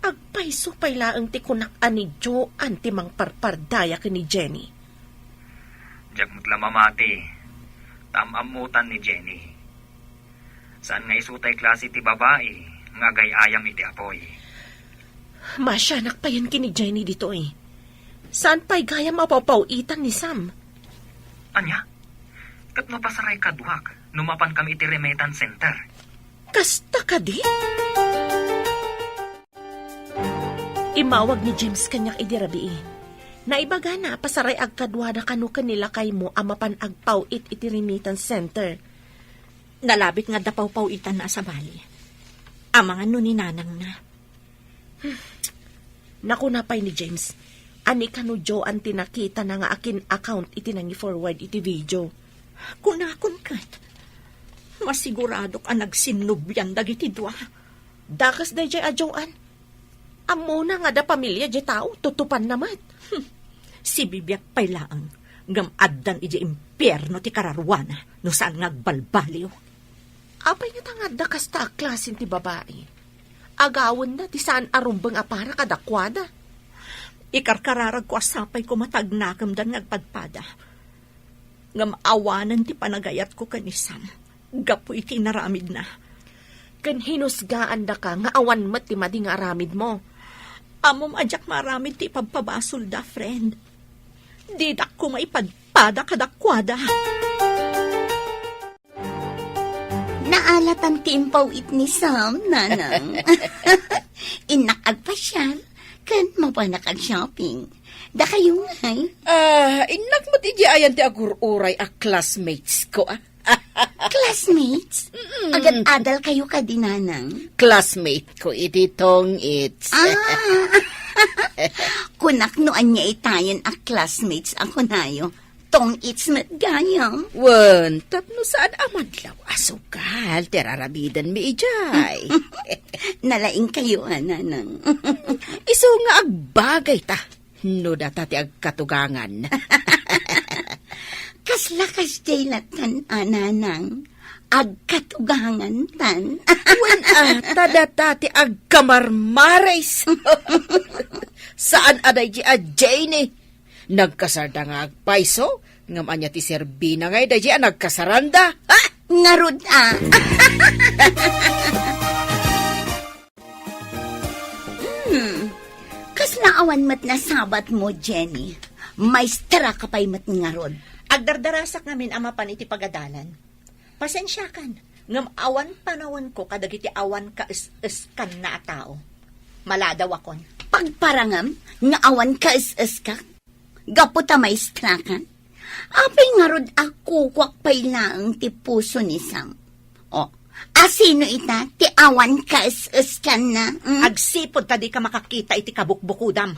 Agpayso pay laeng ti kunak a ni Joan ti mangparpardaya ken ni Jenny. Diak met la mamati, ta am-ammotan ni Jenny. Saan nga isu tay klase ti babai nga agay-ayam iti apuy. Masianak payen ken ni Jenny ditoy. Saan pay gayam a papaw-itan ni Sam? Ania? Ket no pasaray kaduak, no mapan kami iti remittance center? Kasta kadi? Immawag ni James kaniak idi rabii. Naibagana a pasaray agkaduada kano ken ni lakaymo a mapan agpaw-it iti remittance center. Nalabit nga adda pawpaw-itanna a sabali. Amangan no ni nanangna. Nakuna pay ni James, a ni kano Joan ti nakitana nga akin account iti nangi-forward iti video. Kunakon ket, masiguradok a nagsinnublian dagiti dua. Dakes daydiay a Joan. Ammona nga adda pamilia diay tao, tutupanna met. Hmm. Sibibiag pay laeng, ngem addan idiay impierno ti kararuana no saan nga agbalbaliw. Apay ngata nga adda kasta a klasen ti babai? Agawenna ti saan a rumbeng a para kadakuada. Ikarkararagko a sapay koma ta agnakemdan nga agpadpada. Ngem awanen ti panagayatko ken ni Sam gapu iti inaramidna. Ken hinusgaandaka nga awan met ti madi nga aramidmo. Ammom a diak maaramid ti ipabpabasolda, friend. Didak koma ipadpada kadakuada. Naalatan ti impaw-it ni Sam, nanang. Innak agpasiar, ken mapanak ag-shopping. Dakayo ngay? Ah, innak met idiay ayan ti agur-uray a classmates ko, ah. Classmates? Mm-mm. Agad-adalkayo kadi, nanang? Classmate ko iti tong-its. Ah. Kunak no ania itayen a classmates a kunayo. Tong-its met gayam. Wen, tapno saan a madlaw a sugal ti raramidenmi idiay. Nalaingkayo a, nanang. Isu nga agbagayta no data ti agkatugangan. Kasla kasdiay lattan a, nanang. Agkatugangantan. Wen, ah, ta data ti agkamarmaris. Saan a daydi a Jenny. Nagkasarda nga agpayso, ngem ania ti serbina ngay daydi a nagkasaranda? Ha? Ngarud a. Hmm. Kasla awan met nasabatmo, Jenny. Maestra ka pay met ngarud. Agdardarasak ngamin a mapan iti pagadalan. Pasensiakan, ngem awan panawenko kadagiti awan kaes-eskanna a tao. Maladawakon. Pagparangam nga awan kaes-eskak? Gapu ta maestra kan? Apay ngarud a kukuak pay laeng ti puso ni Sam? O, asino ita ti awan kaes-eskanna? Hmm? Agsipud ta dika makakita iti kabukbukudam.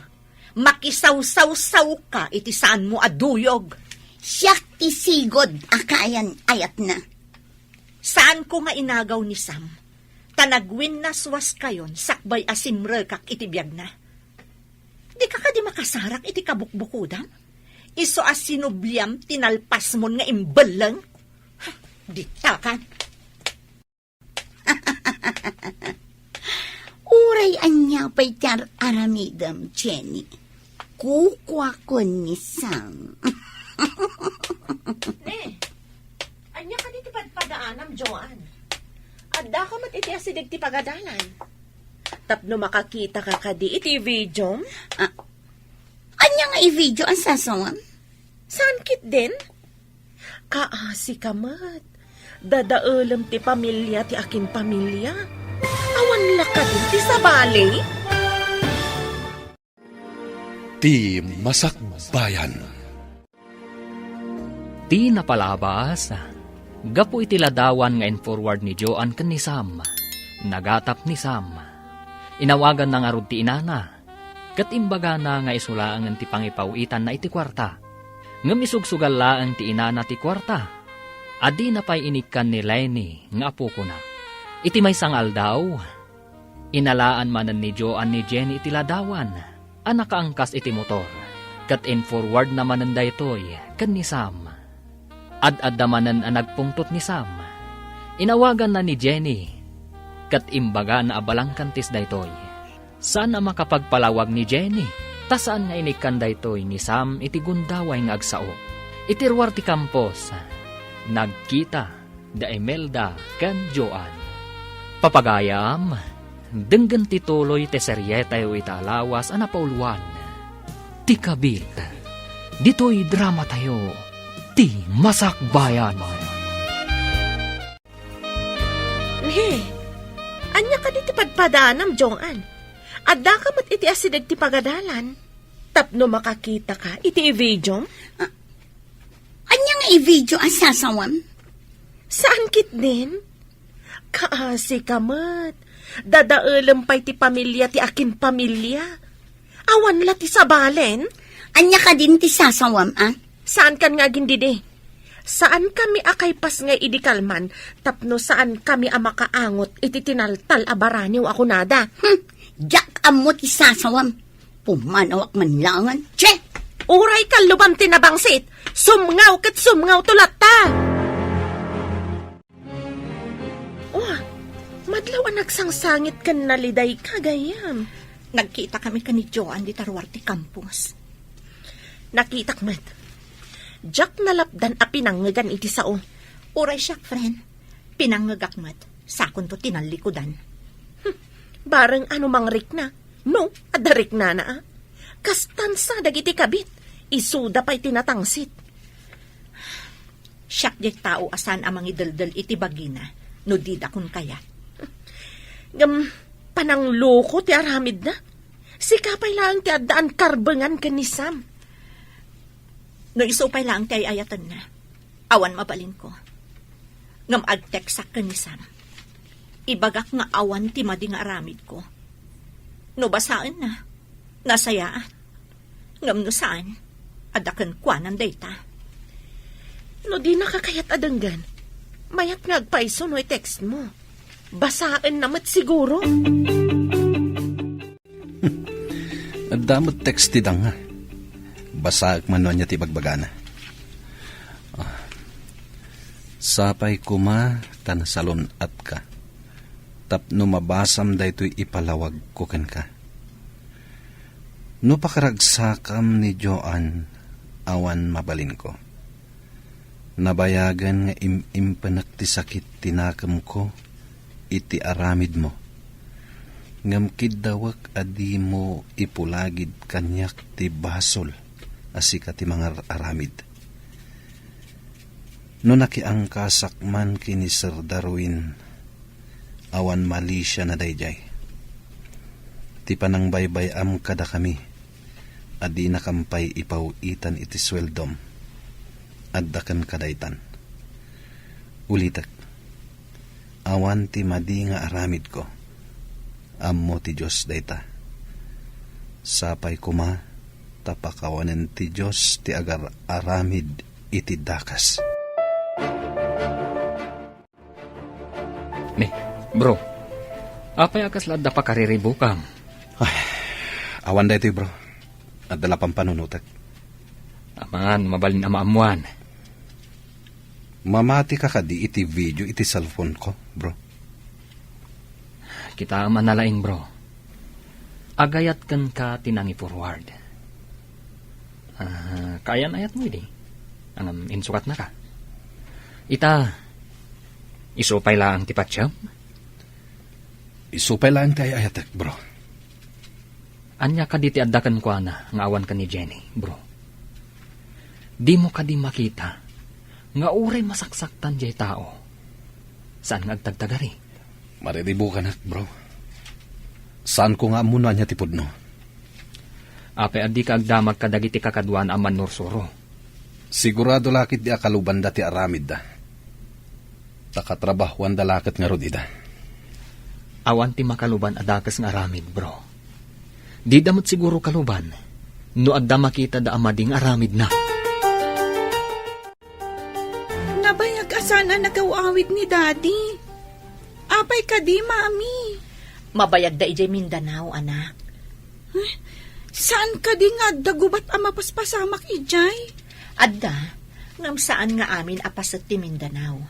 Makisawsawsawka iti saanmo a duyog. Siak ti sigud a kaayan-ayatna. Saanko nga inagaw ni Sam, ta nagwinnaswaskayon sakbay a simrekak iti biagna. Dika kadi makasarak iti kabukbukudam? Isu a sinubliam ti nalpasmon nga imbelleng? Ditakan. Uray ania pay ti ar-aramidem, Jenny. Kukuakon ni Sam. Ne, ania kadi ti padpadaanam, Joan? Addaka met iti asideg ti pagadalan. Tapno makakita ka kadi iti video? Ah, ania nga i-video a sasawam? Saan ketdin? Kaasi ka met. Dadaelem ti pamilia ti akin pamilia. Awan la kadi ti sabali? Ti masakbayan. Ti napalabas, gapu iti ladawan nga in-forward ni Joan ken ni Sam, nagatap ni Sam. Inawaganna ngarud ti inana, ket imbagana nga isu laengen ti pangipaw-itanna iti kuarta. Ngem isugsugal laeng ti inana ti kuarta, a dina pay inikkan ni Lenny nga apokona. Iti maysa nga aldaw, inalaan manen ni Joan ni Jenny iti ladawan a nakaangkas iti motor, ket in-forwardna manen daytoy ken ni Sam. Ad-adda manen a nagpungtot ni Sam. Inawaganna ni Jenny, ket imbagana a balangkantis daytoy. Saan a makapagpalawag ni Jenny, ta saan nga inikkan daytoy ni Sam iti gundaway nga agsao. Iti ruar ti kampus, nagkita da Imelda ken Joan. Papagayam, denggen ti tuloy ti serietayo ita a lawas a napauluan, Ti Kabit. Ditoy dramatayo, Ti Masakbayan. Ne, ania kadi ti padpadanam, Joan? Addaka met iti asideg ti pagadalan tapno makakitaka iti i-videom? Ah, ania nga i-video a sasawam? Saan ketdin? Kaasi ka met. Dadaelem pay ti pamilia ti akin pamilia. Awan la ti sabalen? Ania kadin ti sasawam, a? Saankan nga agindidi. Saankami a kaypas nga idi kalman tapno saankami a makaangot iti tinaltal a baraniw a kunada. Hmm, diak ammo ti sasawam. Pumanawak man laengen. Che! Uray kallubam ti nabangsit, sumngaw ket sumngawto latta! Oh, madlaw a nagsangsangit ken nalidayka, gayyem. Nagkitakami ken ni Joan dita ruar ti kampus. Nakitak met. Diak nalapdan a pinangngegan iti sao. Uray siak, friend. Pinangngegak met. Sakonto tinallikudan. Hmm, bareng ano mangrikna. No, adda riknana, a. Kastan sa dagiti kabit, isuda pay ti natangsit. Siak diay tao a saan a mangideldel iti bagina no dida kon kayat. Ngem panangloko ti aramidna. Sika pay laeng ti addaan karbengan ken ni Sam. No isu pay laeng ti ay-ayatenna, awan mabalinko. Ngem agteksak ken ni Sam. Ibagak nga awan ti madi nga aramidko. No basaenna, nasayaat. Ngem no saan, adda kenkuanan dayta. No dinaka kayat a denggen, mayat nga agpayso no i-text mo. Basaenna met siguro. Adda met text ti danga. Basaek man no ania ti ibagbagana. Ah, sapay koma ta nasalun-atka tapno mabasam daytoy ipalawagko kenka. No pakaragsakam ni Joan, awan mabalinko. Nabayagen nga im-impenek ti sakit ti nakemko iti aramidmo. Ngem kiddawek a dimo ipulagid kaniak ti basol a sika ti mangar-aramid. No nakiangkasak man ken ni Sir Darwin, awan malisiana daydiay. Ti panangbaybay-am kadakami a dinakam pay ipaw-itan iti sueldom, adda kenka daytan. Ulitek, awan ti madi nga aramidko. Ammo ti Dios dayta. Sapay koma ta pakawanen ti Dios ti agar-aramid iti dakes. Ne, bro. Apay a kasla adda pakariribukam? Ay, awan daytoy, bro. Adda la pampanunotek. Amangan, mabalin a maammuan. Mamati ka kadi iti video iti cellphone ko, bro? Kitaem a nalaing, bro. Agayat kenka ti nangi-forward. Ah, kaayan-ayatmo idi. Ngem insukatnaka. Ita, isu pay laeng ti patiem? Isu pay laeng ti ay-ayatek, bro. Ania kadi ti adda kenkuana nga awan ken ni Jenny, bro? Dimo kadi makita Nga uray masaksaktan jay tao, saan nga agtagtagari? Mariribukanak, bro. Saanko nga ammo no ania ti pudno. Apay a dika agdamag kadagiti kakaduana a mannursuro? Sigurado la ketdi a kalubanda ti aramidda. Ta katrabahuanda la ket ngarud ida. Awan ti makaluban a dakes nga aramid, bro. Dida met siguro kaluban no adda makitada a madi nga aramidna. Nabayag a saan a nagaw-awid ni Daddy. Apay kadi, Mami? Mabayagda idiay Mindanao, anak. Eh, saan kadi nga adda gubat a mapaspasamak idiay? Adda, ngem saan nga amin a paset ti Mindanao.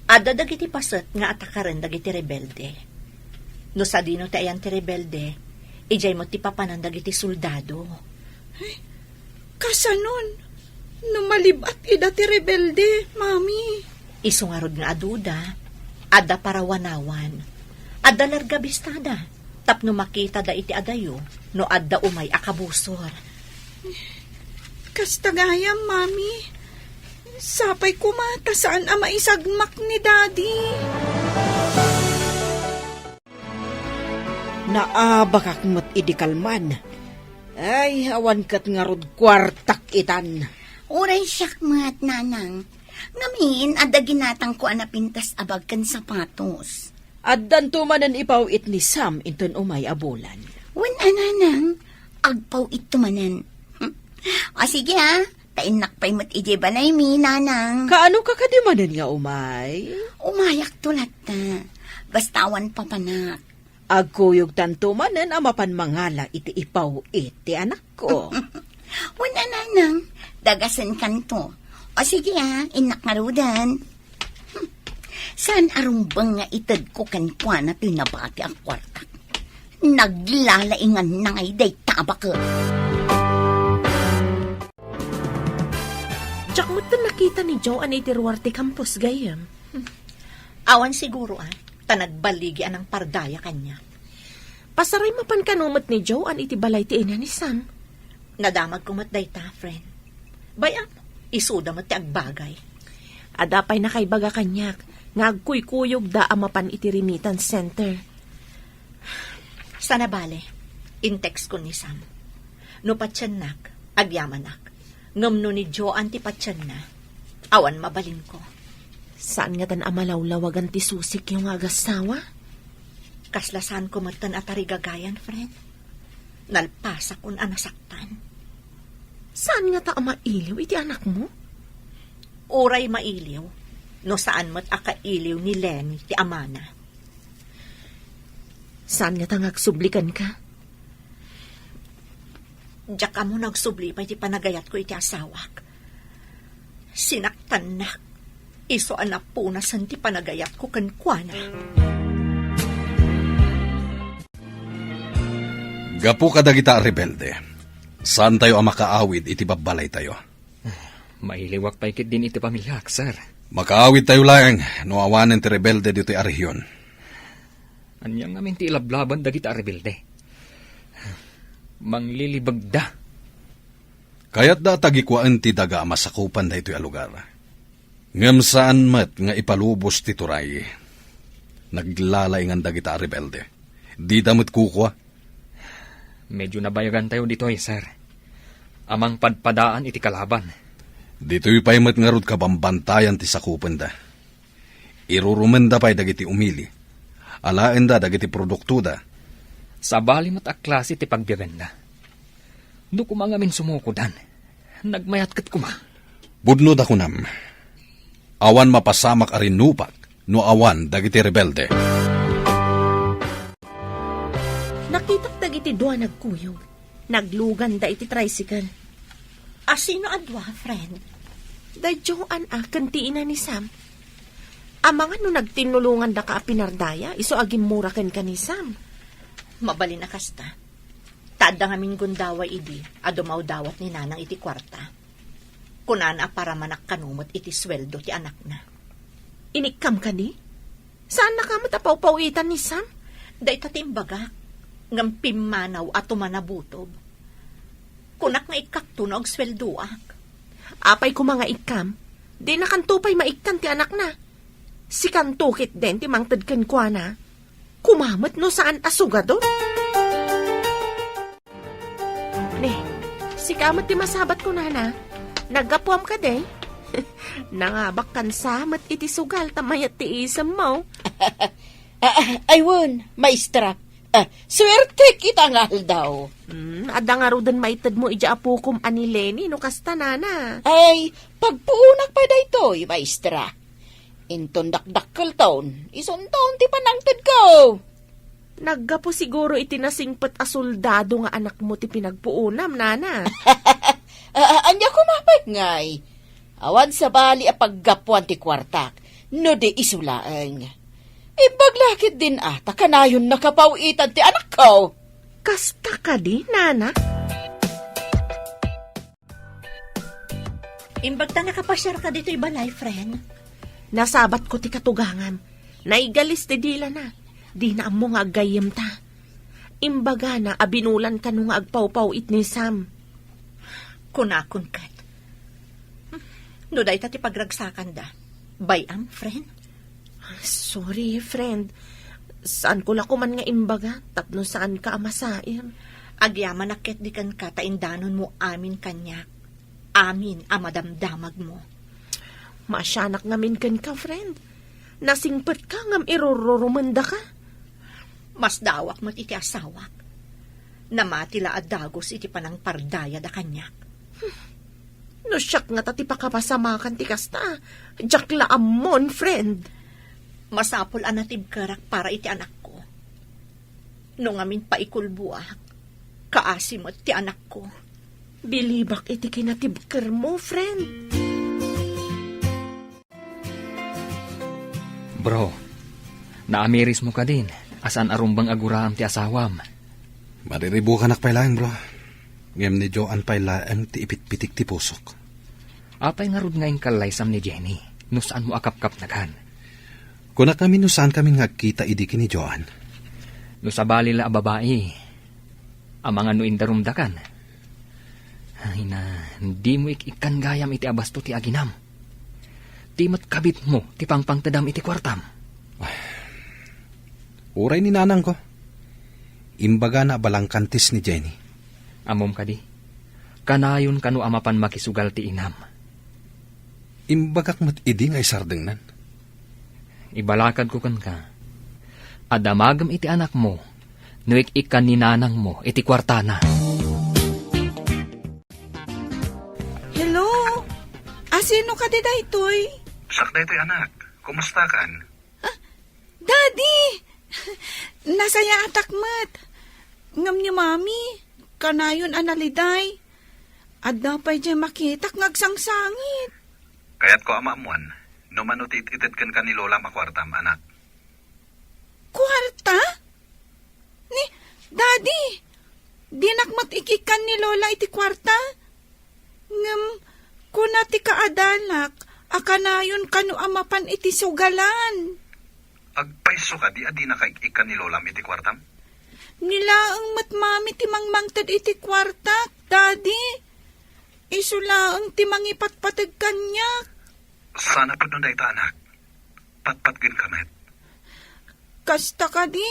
Adda dagiti paset nga atakaren dagiti rebelde. No sadino ti ayan ti rebelde, idiay met ti papanan dagiti soldado. Ay, kasanon, no malib-at ida ti rebelde, Mami? Isu ngarud nga aduda, adda parawanawan, adda larga bistada, tapno makitada iti adayo no adda umay a kabusor. Kasta gayam, Mami. Sapay koma ta saan a maisagmak ni Daddy. Naabakak met idi kalman. Ay, awan ket ngarud kuartak itan. Uray siak met, Nanang. Ngamin, adda ginatangko a napintas a bag ken sapatos. Addanto manen ipaw-it ni Sam inton umay a bulan. Wen a, Nanang, agpaw-itto manen. O sige, a, ta innak pay met idiay balaymi, Nanang. Kaano ka kadi manen nga umay? Umayakto latta. Basta awan papanak. Agkuyogtanto manen a mapan mangala iti ipaw-it ti anakko. Wen a, Nanang, dagasenkanto. O sige, a, innak ngaruden. Saan a rumbeng nga itedko kenkuana ti nabati a kuartak. Naglalainganna ngay dayta a baket. Diak met nakita ni Joanne iti ruar ti campus, gayyem. Awan siguro, a, ta nagballigi a nangpardaya kaniak. Pasaray mapan kano met ni Joanne iti balay ti ina ni Sam. Nadamagko met dayta, friend. Bay-am, isuda met ti agbagay. Adda pay nakaibaga kaniak nga agkuykuyogda a mapan iti remittance center. Sana bale, in-textkon ni Sam. No patiennak, agyamanak. Ngem no ni Joanne ti patienna, awan mabalinko. Saan ngatan a malawlawagan ti susikyo nga agassawa? Kasla saanko metten a tarigagayan, friend. Nalpasakon a nasaktan. Saan ngata a mailiw iti anakmo? Uray mailiw, no saan met a kailiw ni Lenny ti amana. Saan ngata nga agsubli kenka? Diak ammo no agsubli pay ti panagayatko iti asawak. Sinaktannak, isu a napunasen ti panagayatko kenkuana. Gapu kadagita a rebelde, saantayo a makaawid iti babbalaytayo. Mailiwak pay ketdin iti pamiliak, sir. Makaawidtayo laeng no awanen ti rebelde ditoy a rehion. Ania ngamin ti ilablaban dagita a rebelde? Manglilibegda. Kayatda a tagikuaen ti daga a masakupan daytoy a lugar. Ngem saan met nga ipalubos ti turay. Naglalaingan dagita a rebelde. Dida met kukua. Medyo nabayagantayo ditoy, sir. A mangpadpadaan iti kalaban. Ditoy pay met ngarud kabambantayan ti sakupenda. Irurumenda pay dagiti umili. Alaenda dagiti produktoda. Sabali met a klase ti pagbiagenda. No koma ngamin sumukodan, nagmayat ket koma. Pudno ta kunam, awan mapasamak a rinupak no awan dagiti rebelde. Nakitak dagiti dua nagkuyog. Nagluganda iti tricycle. A sino a dua, friend? Da Joanne a ken ti ina ni Sam. Amangan no nagtinnulongandaka a pinardaya, isu a gimmura kenka ni Sam. Mabalin a kasta. Ta adda ngamin gundaway idi a dumawdawat ni Nanang iti kuarta. Kunana a paramanak kano met iti sueldo ti anakna. Inikkam kadi? Saannaka met a pawpawitan ni Sam? Dayta ti imbagak, ngem pimmanaw a tumanabutob. Kunak nga ikkakto no agsueldoak. Apay koma nga ikkam? Dinakanto pay maikkan ti anakna. Sikanto ketdin ti mangted kenkuana. Kumamet no saan a sugado. Ne, sika met ti masabat ko, nana. Naggapuam kadi? Nangabakkan sa met iti sugal ta mayat ti isemmo. Ah, ah, ay wen, maestra. Ah, suertek ita nga aldaw. Hmm, adda ngaruden maitedmo iti apokom a ni Lenny no kasta, nana. Ay, pagpuonak pay daytoy, maestra. Inton dakdakkelton, isunton ti panangtedko. Naggapu siguro iti nasingpet a soldado nga anakmo ti pinagpuonam, nana. Ah, ah, ania koma pay ngay? Awan sabali a paggapuan ti kuartak, no di isu laeng. Imbag la ketdin a ta kanayon nakapaw-itan ti anakko. Kasta kadi, nana? Imbag ta nakapasiarka ditoy balay, friend. Nasabatko ti katugangam. Naigalis ti dilana. Dina ammo nga aggayyemta. Imbagana a binulan kano nga agpawpaw-it ni Sam. Kunakon ket. No dayta ti pagragsakanda, bay-am, friend? Sorry, friend. Saanko la koman nga imbaga tapno saanka a masair. Agyamanak ketdi kenka ta indanonmo amin kaniak. Amin a madamdamagmo. Maasianak ngamin kenka, friend. Nasingpetka ngem irururumendaka. Masdaawak met iti asawak. Namati la a dagus iti panangpardayada kaniak. No siak ngata ti pakapasamakan ti kasta, diak la ammon, friend. Masapul a natibkerak para iti anakko. No ngamin paikulboak, kaasi met ti anakko. Bilibak iti kinatibkermo, friend. Bro, naamirismo kadin a saan a rumbeng a guraem ti asawam? Mariribukanak pay laeng, bro. Ngem ni Joan pay laeng ti ipitpitik ti pusok. Apay ngarud nga inkallaysam ni Jenny no saanmo a kapkapnagan? Kunak ngamin no saankami nga agkita idi ken ni Joan. No sabali la a babai, amangan no indarumdakan. Ay na, dimo ik-ikkan gayam iti abasto ti aginam. Ti met kabitmo ti pangpangtedam iti kuartam. Uray ni nanangko, imbagana a balangkantis ni Jenny. Ammom kadi, kanayon kano a mapan makisugal ti inam. Imbagak met idi nga isardengnan. Ibalakadko kenka a damagem iti anakmo no ik-ikkan ni nanangmo iti kuartana. Hello? Asino kadi daytoy? Siak daytoy, anak. Kumustakan? Ah, Daddy! Nasayaatak met. Ngem ni Mami, kanayon a naliday. Adda pay diay makitak nga agsangsangit. Kayatko a maammuan no mano ti it-ited kenka ni Lolam a kuartam, anak. Kuarta? Ni, Daddy, dinak met ik-ikkan ni Lola iti kuarta. Ngem, kuna ti kaadalak a kanayon kano a mapan iti sugalan. Agpayso kadi a dinaka ik-ikkan ni Lolam iti kuartam? Ni laeng met Mami ti mangmangted iti kuartak, Daddy. Isu laeng ti mangipatpateg kaniak. Sana pudno dayta, anak. Patpatgenka met. Kasta kadi?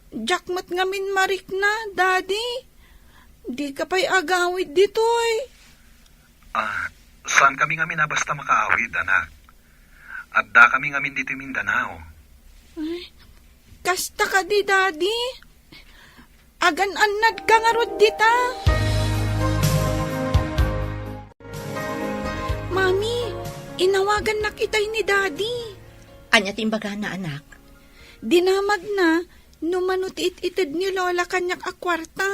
Diak met ngamin marikna, Daddy. Dika pay agawid ditoy. Ah, saankami ngamin a basta makaawid, anak. Addakami ngamin ditoy Mindanao. Ay, kasta kadi, Daddy? Agan-annadka ngarud dita? Mami, inawagannak itay ni Daddy. Ania ti imbagana, anak? Dinamagna no mano ti it-ited ni Lola kaniak a kuarta.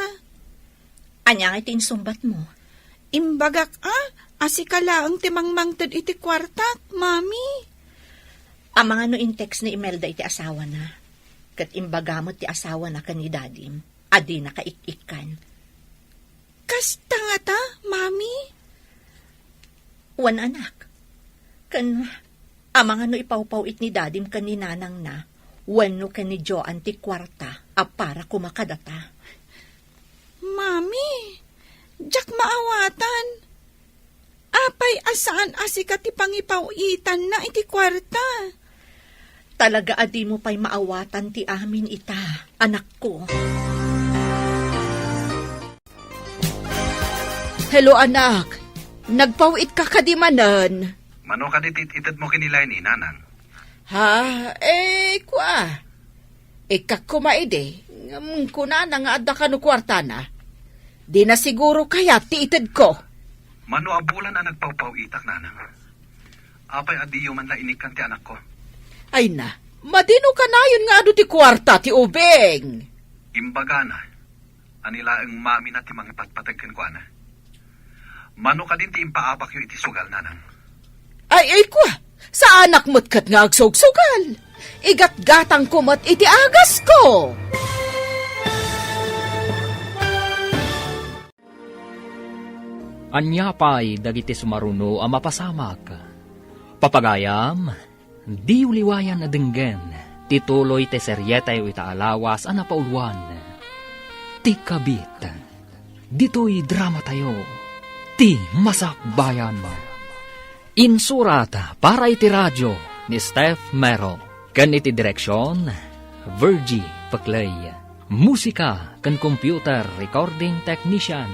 Ania ngay ti insungbatmo? Imbagak a, a sika laeng ti mangmangted iti kuartak, Mami. Amangan no in-text ni Imelda iti asawana, ket imbaga met ti asawana ken ni Dadim a dinaka ik-ikkan. Kasta ngata, Mami? Wen, anak. Ken amangan no ipawpaw-it ni Dadim ken ni Nanangna wenno ken ni Joan ti kuarta a para koma kadata. Mami, diak maawatan. Apay Ay, a saan a sika ti pangipaw-itanna iti kuarta. Talaga a dimo pay maawatan ti amin ita, anakko. Hello, anak. Nagpaw-itka kadi manen? Mano kadi ti it-itedmo ken ni Leni, nanang? Ha? Eh, kua. Ikkak koma idi, ngem kunana nga adda kano kuartana. Dina siguro kayat ti itedko. Mano a bulan a nagpaw-paw-itak, nanang? Apay a diyo man la inikkan ti anakko? Ay na, madi no kanayon nga adu ti kuarta ti ubing. Imbagana a ni laeng mamina ti mangipatpateg kenkuana. Mano kadin ti impaabakyo iti sugal, nanang? Ay, ay, kua, saanak met ket nga agsugsugal. Igatgatangko met iti agasko. Ania pay dagiti sumaruno a mapasamak? Papagayam, diyo liwayan a denggen ti tuloy ti serietayo ita a lawas a napauluan, Ti Kabit. Ditoy dramatayo, Ti Masakbayan. Insurat para iti radio ni Steph Mero ken iti direksion, Virgie Peclay. Musika ken computer recording technician,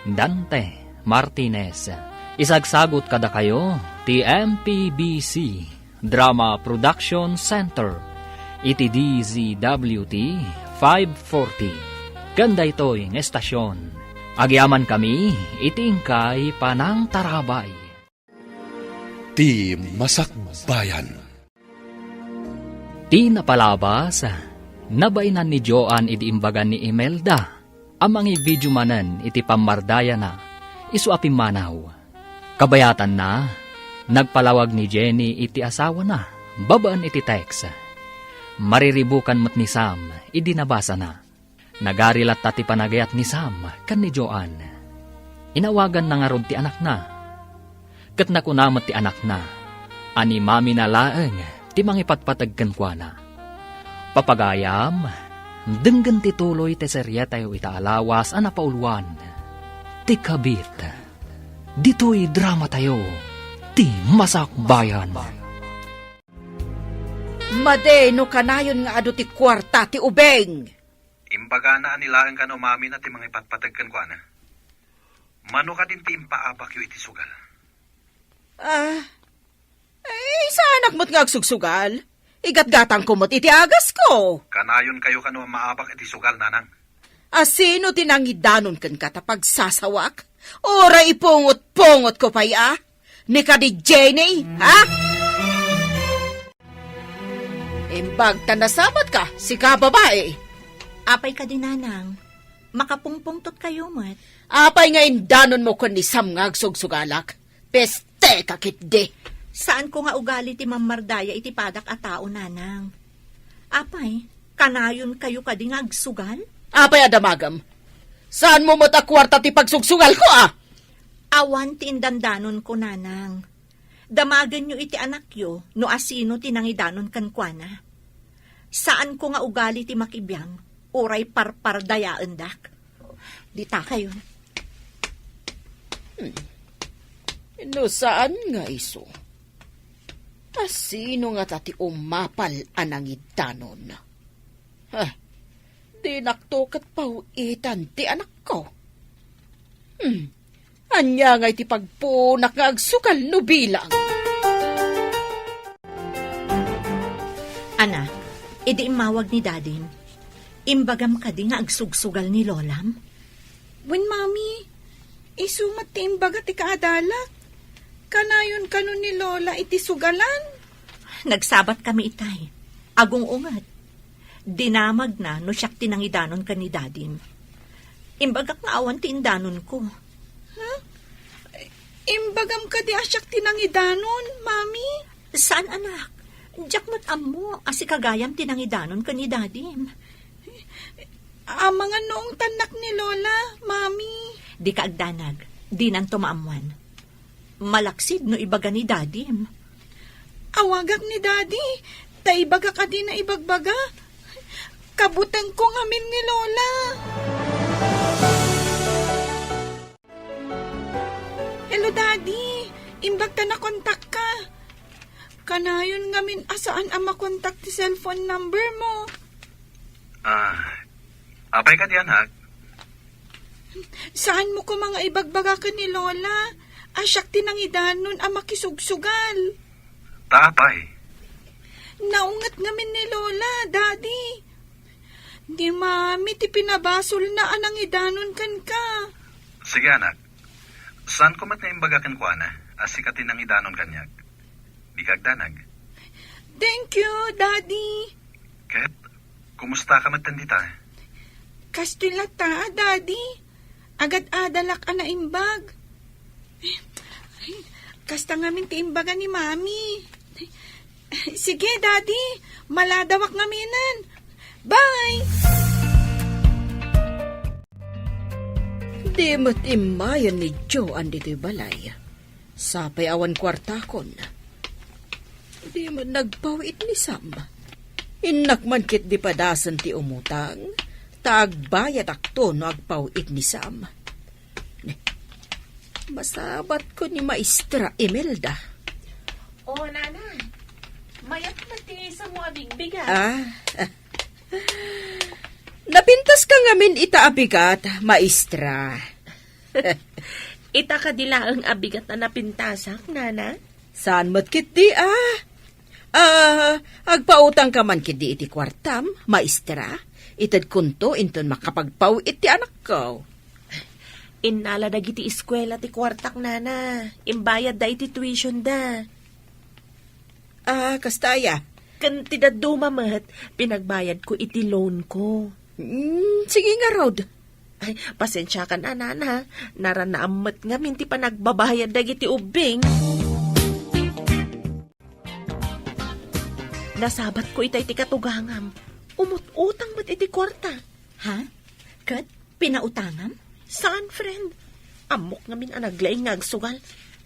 Dante Martinez. Isagsagot kadakayo ti M P B C Drama Production Center iti D Z W T five forty. Ken daytoy nga estasion, agyamankami iti inkay panangtarabay. Ti Masakbayan. Ti napalabas, nabainan ni Joan idi imbagan ni Imelda a mangivideo manen iti pammardayana isu a pimmanaw. Kabayatanna, nagpalawag ni Jenny iti asawana babaen iti text. Mariribukan met ni Sam idi nabasana. Nagari latta ti panagayat ni Sam ken ni Joan. Inawaganna ngarud ti anakna. Ket nakuna met ti anakna a ni mamina laeng ti mangipatpateg kenkuana. Papagayam, denggen ti tuloy ti serietayo ita a lawas a napauluan, Ti Kabit. Ditoy dramatayo, Ti Masakbayan. Madi no kanayon nga adu ti kuarta ti ubing. Imbagana a ni laeng kano mamina ti mangipatpateg kenkuana. Mano kadin ti impaabakyo iti sugal? Ah, eh, saanak met nga agsugsugal. Igatgatangko met iti agasko. Kanayon kayo kano a maabak iti sugal, nanang? A sino ti nangidanon kenka ta pagsasawak? Uray ipungot-pungotko pay a? Ni kadi Jenny, ha? Imbag ta nasabatka, sika babai. Apay kadi, nanang? Makapungpungtot kayo met. Apay nga indanonmo ken ni Sam nga agsugsugalak? Peste ka ketdi. Saanko nga ugali ti mammardaya iti padak a tao, nanang. Apay, kanayon kayo kadi nga agsugal? Apay a damagem? Saanmo met a kuarta ti pagsugsugalko, a? Awan ti indandanonko, nanang. Damagenyo iti anakyo no asino ti nangidanon kenkuana. Saanko nga ugali ti makibiang, uray parpardayaendak. Dita kayo. Hmm. No saan nga isu? Asino ngata ti umapal a nangidanon? Ha? Dinakto ket paw-itan ti anakko. Hmm. Ania nga iti pagpunak nga agsugal no bilang? Ana, idi immawag ni Dadim, imbagam kadi nga agsugsugal ni Lolam? Wen, Mami, isu met ti imbaga ti kaadalak. Kanayon kano ni Lola iti sugalan? Nagsabat kami itay. Agung-unget. Dinamagna no siak ti nangidanon ken ni Dadim. Imbagak nga awan ti indanonko. Ha? Imbagam kadi a siak ti nangidanon, Mami? Saan, anak. Diak met ammo a sika gayam ti nangidanon ken ni Dadim. Amangan no ungtannak ni Lola, Mami. Dika agdanag. Dinanto maammuan. Malaksid no ibaga ni Dadim. Awagak ni Dadi, ta ibagak a dina ibagbaga. Kabutengko ngamin ni Lola. Hello, Daddy. Imbag ta nakontakka. Kanayon ngamin a saan a makontak ti cellphone number mo. Ah, apay kadi, anak? Saan mo koma nga ibagbaga ken ni Lola a siak ti nangidanon a makisugsugal? Ta apay? Naunget ngamin ni Lola, Daddy. Ni Mami ti pinabasolna a nangidanon kenka. Sige, anak. Saanko met nga imbaga kenkuana a sika ti nangidanon kaniak. Dika agdanag. Thank you, Daddy. Ket, kumusta ka met dita? Kastoy latta, Daddy. Agad-adalak a naimbag. Kasta ngamin ti imbaga ni Mami. Sige, Daddy. Maladawak ngaminen. Bye! Di met immayen ni Joan ditoy balay. Sapay awan kuartakon. Di met nagpaw-it ni Sam. Innak man ketdi padasen ti umutang, ta agbayadakto no agpaw-it ni Sam. Masabatko ni Maestra Imelda. O, Nana, mayat met ti isamo a bigbigat. Ah, napintaska ngamin ita a bigat, Maestra. Ita kadi laeng a bigat a napintasak, Nana? Saan met ketdi, ah? Ah, agpautangka man ketdi iti kuartam, Maestra. Itedkonto inton makapagpaw-it ti anakko. Innala dagiti eskuela ti kuartak, Nana. Imbayadda iti tuitionda. Ah, kasta aya? Ken ti dadduma met, pinagbayadko iti loan ko. Mm, sige ngarud. Ay, pasensiakan a, Nana. Naranaam met ngamin ti panagbabayad dagiti ubbing. Nasabatko itay ti katugangam. Umut-utang met iti kuarta. Ha? Ket pinautangam? Saan, friend. Ammok ngamin a naglaing nga agsugal.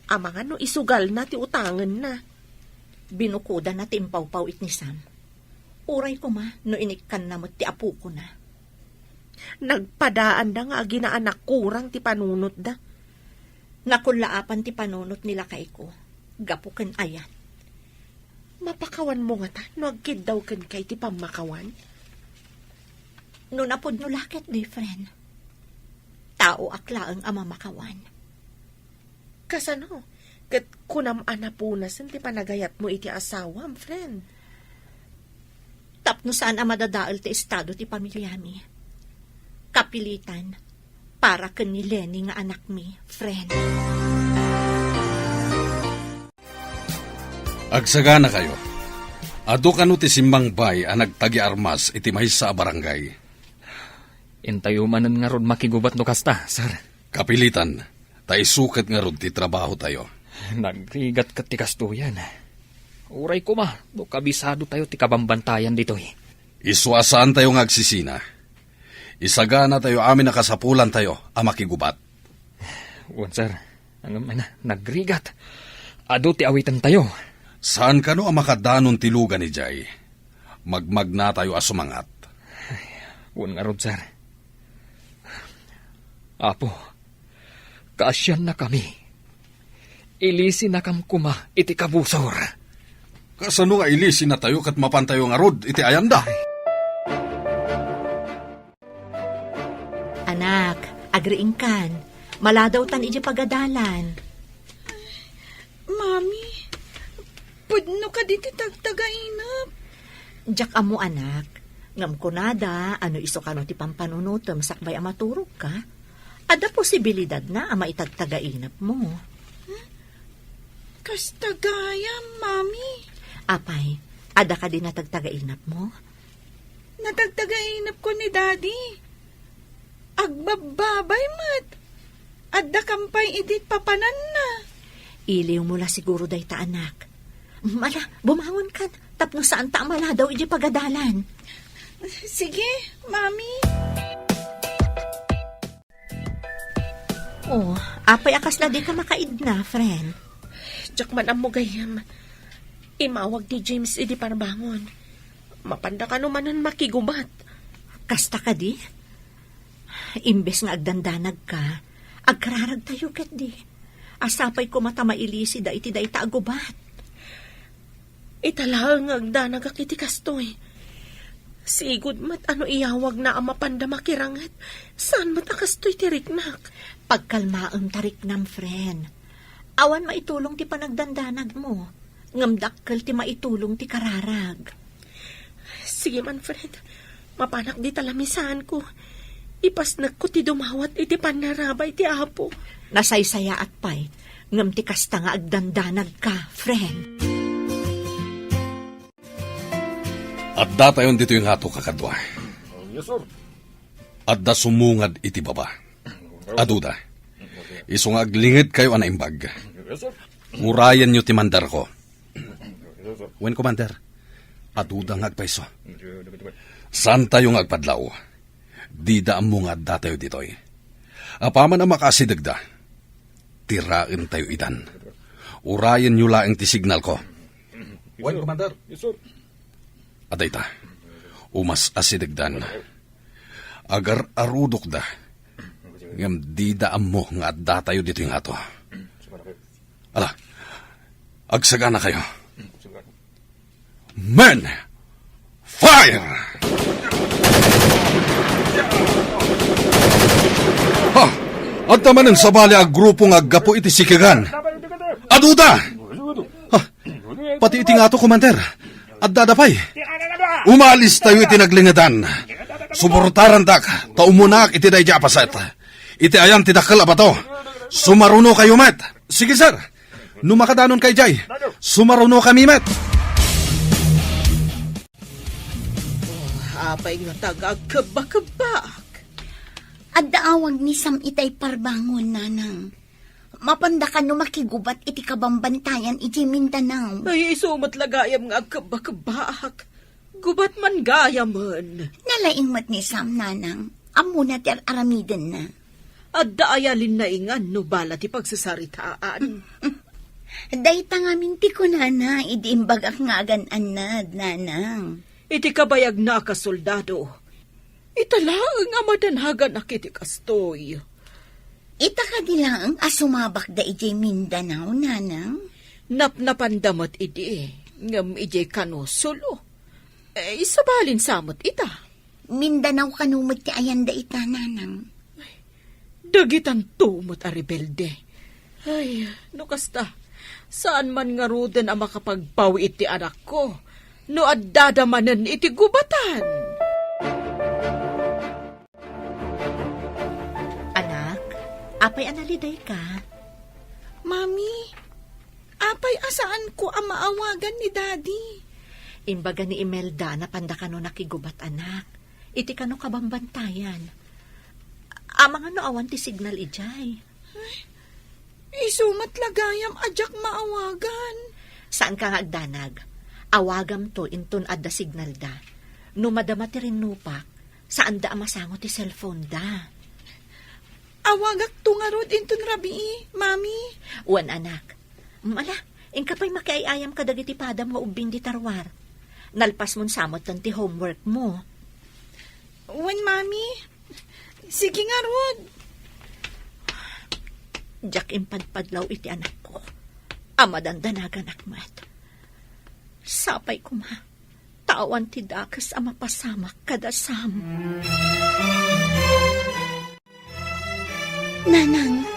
Amangan no isugalna ti utangenna. Binukodana ti impawpaw-it ni Sam. Uray koma no inikkanna met ti apokona. Nagpadaanda nga aginaanak kurang ti panunotda. Nakullaapan ti panunot ni lakayko, gapu ken ayat. Mapakawanmo ngata no agkiddaw kenka iti pammakawan? No napudno la ketdi, friend. Taoak laeng a mamakawan. Kasano? Ket kunam a napunasen ti panagayatmo iti asawam, friend? Tapno saan a madadael ti estado ti pamiliami. Kapilitan, para ken ni Lenny nga anakmi, friend. Agsaganakayo. Adu kano ti simmangbay a nagtagiarmas iti maysa a barangay? Intayo manen ngarud makigubat no kasta, sir. Kapilitan, ta isu ket ngarud ti trabahotayo. Nagrigat ket ti kastoyan. Uray koma, no kabisadotayo ti kabambantayan ditoy. Isu a saantayo nga agsisina. Isaganatayo amin a kasapulantayo a makigubat. Wen, sir. Ngem, na, nagrigat. Adu ti awitentayo. Saan kano a makadanon ti lugan idiay? Magmagnatayo a sumangat. Wen ngarud, sir. Apo, kaasiannakami. Ilisinakam koma iti kabusor. Kasano nga ilisinatayo ket mapantayo ngarud iti ayanda? Anak, agriingkan. Maladawtan idiay pagadalan. Mami, pudno kadi ti tagtagainep? Diak ammo, anak. Ngem kunada, no isu kano ti pampanunotem sakbay a maturogka, adda posibilidadna a maitagtagainepmo. Kasta gayam, Mami. Apay, adda kadi natagtagainepmo? Natagtagainepko ni Daddy. Agbabbabay met. Adda kampay idi papananna. Iliwmo la siguro dayta, anak. Ala, bumangonkan, tapno saanta a maladaw idiay pagadalan. Sige, Mami. Oh, apay a kasla dika makaidna, friend? Diak man ammo gayam. Imawag ti James idi parbangon. Mapanda kano manen makigubat. Kasta kadi? Imbes nga agdandanagka, agkararagtayo ketdi. Sapay koma ta mailisida iti dayta a gubat. Ita laeng nga agdanagak iti kastoy. Sigud met a no iyawagna a mapanda makiranget, saan met a kastoy ti riknak. Pagkalmaem ta riknam, friend. Awan maitulong ti panagdandanagmo, ngem dakkel ti maitulong ti kararag. Sige man, friend. Mapanak dita lamisaanko. Ipasnekko ti dumawat iti pannarabay ti Apo. Nasaysayaat pay, ngem ti kasta nga agdandanagka, friend. Addatayon ditoy ngato, kakadua. Yes, sir. Adda sumungad iti baba. Aduda. Isu nga aglingedkayo a naimbag. Yes, sir. Urayenyo ti mandarko. Yes, sir. Wen, Commander, aduda nga agpayso. Saantayo nga agpadlaw. Dida ammo nga addatayo ditoy. Apaman a makaasidegda, tiraentayo idan. Urayenyo laeng ti signalko. Wen, Commander. Yes, sir. Adda ita. Umas-asidegdan. Agar-arudokda. Ngem dida ammo nga addatayo ditoy ngato. Ala, agsaganakayo. Men! Fire! Ha! Adda manen sabali a grupo nga aggapu iti sikegan. Aduda! Ha! Pati iti ngato, Commander. Addada pay. Umalistayo iti naglingedan. Suportarandak, ta umunaak iti daydi a paset. Iti ayan ti dakkel a bato. Sumarunokayo met. Sige, sir. No makadanonka idiay, sumarunokami met. Oh, apay ngata nga agkebba-kebbaak? Adda awag ni Sam itay parbangon, nanang. Mapanda kano makigubat iti kabambantayan iti Mindanao. Ay, isu met la gayam nga agkebba-kebbaak. Gubat man gayamen. Nalaing met ni Sam, nanang. Ammona ti ar-aramidenna. Adda aya linnaingan no bala ti pagsasaritaan. Dayta ngamin ti kunana idi imbagak nga agan-annad, nanang. Iti kabayagna a kasoldado, ita laeng a madanaganak iti kastoy. Ita kadi laeng a sumabakda idiay Mindanao, nanang? Napnapanda met idi, ngem idiay kano solo. Eh, sabalin sa met ita. Mindanao kano met ti ayanda ita, nanang? Dagitanto met a rebelde. Ay, no kasta, saan man ngaruden a makapagpaw iti anakko no addada manen iti gubatan. Anak, apay a nalidayka? Mami, apay a saanko a maawagan ni Daddy? Imbaga ni Imelda a napanda kano nakigubat, anak. Iti kano kabambantayan. Amangan no awan ti signal idiay. Ay, isu met la gayam a diak maawagan. Saanka nga agdanag. Awagamto inton adda signalda. No madama ti rinnupak, saanda a masango ti cellphone da. Awagakto ngarud inton rabii, Mami. Wen, anak. Mm, ala, inka pay makiay-ayam kadagiti padam nga ubbing dita ruar. Nalpasmon sa metten ti homework mo. Wen, Mami. Sige ngarud. Diak impadpadlaw iti anakko a madandanaganak met. Sapay koma ta awan ti dakes a mapasamak kada Sam. Nanang,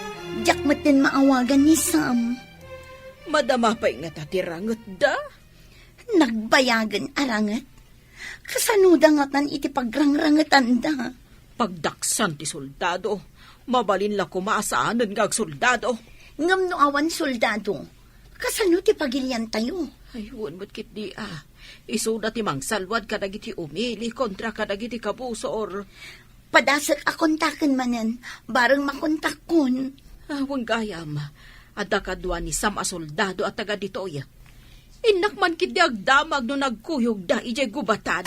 diak metten maawagan ni Sam. Madama pay ngata ti rangetda? Nagbayagen a ranget? Kasanoda ngatan iti pagrangrangetanda? Pagdaksan ti soldado. Mabalin la koma a saanen nga agsoldado. Ngem no awan soldado, kasano ti pagiliantayo? Ay, wen met ketdi a. Isuda ti mangsalwad kadagiti umili kontra kadagiti kabusor. Padasek a kontaken manen, bareng makontakkon. Ah, wen gayam, adda kadua ni Sam a soldado a taga ditoy. Innak man ketdi agdamag no nagkuyogda idiay gubatan.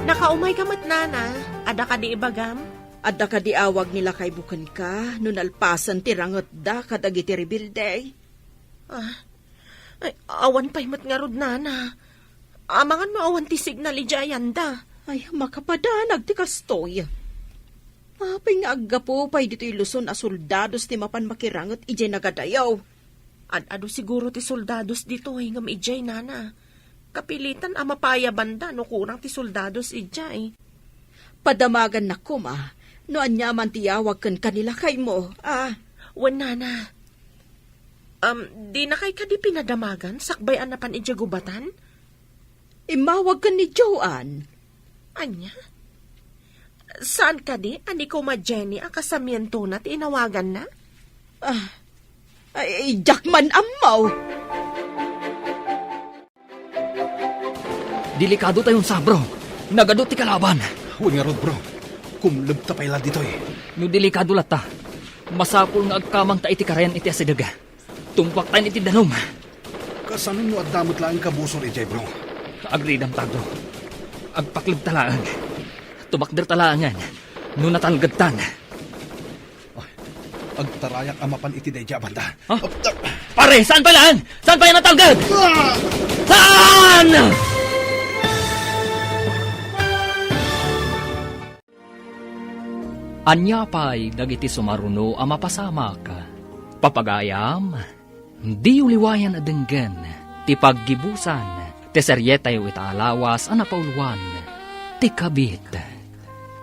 Nakaumayka met, Nana. Adda kadi ibagam? Adda kadi awag ni lakaymo kenka no nalpasen ti rangetda kadagiti rebelde? Ah, ay, awan pay met ngarud, Nana. Amangan no awan ti signal idiay ayanda. Ay, makapadanag ti kastoy. Apay nga aggapu pay ditoy Luzon a soldados ti mapan makiranget idiay nagadayo? Ad-adu siguro ti soldados ditoy ngem idiay, nana. Kapilitan a mapay a banda no kurang ti soldados idiay. Padamagannak koma no ania man ti yawag ken kanila kaymo, a? Wen, nana. Um, dinakay kadi pinadamagan sakbay a napan idiay gubatan? Immawag ken ni Joan. Ania? Saan kadi a ni Kuma Jenny a kasamientona ti inawaganna? Ah, ay, diak man ammo. Delikado tayon sa, bro. Nagadu ti kalaban. Wen ngarud, bro. Kumlebta pay la ditoy. No delikado latta, masapul nga agkamangta iti karayan iti asideg. Tungpaktayon iti danum. Kasano no adda met laeng kabusor idiay, bro? Agridamta, bro. Agpaklebta laeng. Tumakderta laengen no natalgedtan. Ay, agtarayak a mapan iti daydi a banda. Ha? Pare, saan pay laeng? Saan pay a natalged? Ah! Saan? Ania pay dagiti sumaruno a mapasamak? Papagayam, diyo liwayan a denggen ti paggibusan ti serietayo ita a lawas a napauluan, Ti Kabit.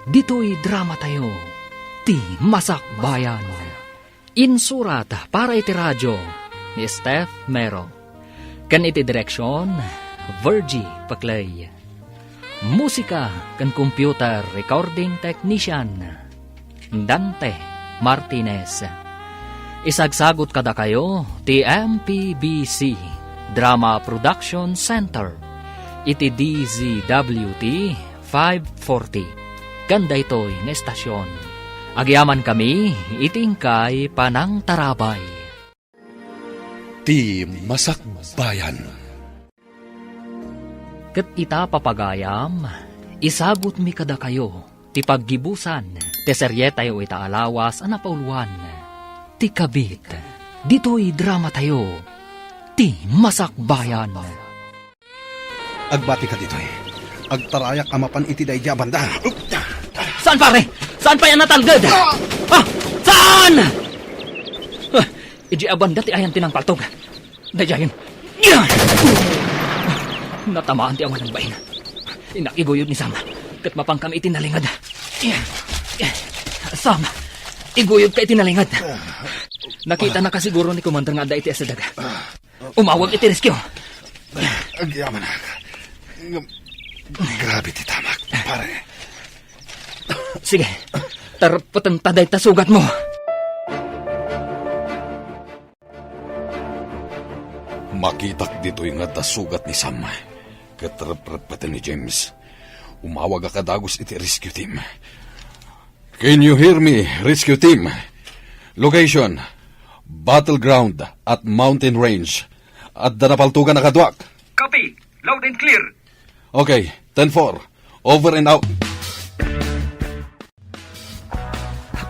Ditoy dramatayo, Ti Masakbayan. Insurat para iti radio ni Steph Mero. Ken iti direksion, Virgie Paclay. Musika ken computer recording technician, Dante Martinez. Isagsagut kadakayo ti M P B C Drama Production Center iti D Z W T five forty. Ken daytoy nga estasion, agyamankami iti inkay panangtarabay. Ti Masakbayan. Ket ita, papagayam, isagutmi kadakayo ti paggibusan ti serietayo ita a lawas a napauluan, Ti Kabit. Ditoy dramatayo, Ti Masakbayan. Agbati ka ditoy. Agtarayak a mapan iti daydi a banda. Saan, pare? Saan pay a natalged? Ah! Ah! Saan? Ah, idiay a banda ti ayan ti nangpaltog. Daydiayen. Natamaan ti awan a bain. Innak iguyod ni Sam. Ket mapankami iti nalinged. Sam, iguyodka iti nalinged. Nakitanaka siguro ni Commander nga adda iti asideg. Umawag iti rescue. Agyamanak. Ngem, grabe ti tamak, pare. Sige, tarpeten ta dayta sugatmo. Makitak ditoy nga adda sugat ni Sam, ket reprepeten ni James. Umawagak a dagus iti rescue team. Can you hear me, rescue team? Location, battleground at mountain range. Adda napaltogan a kaduak. Copy. Loud and clear. Okay, ten four. Over and out.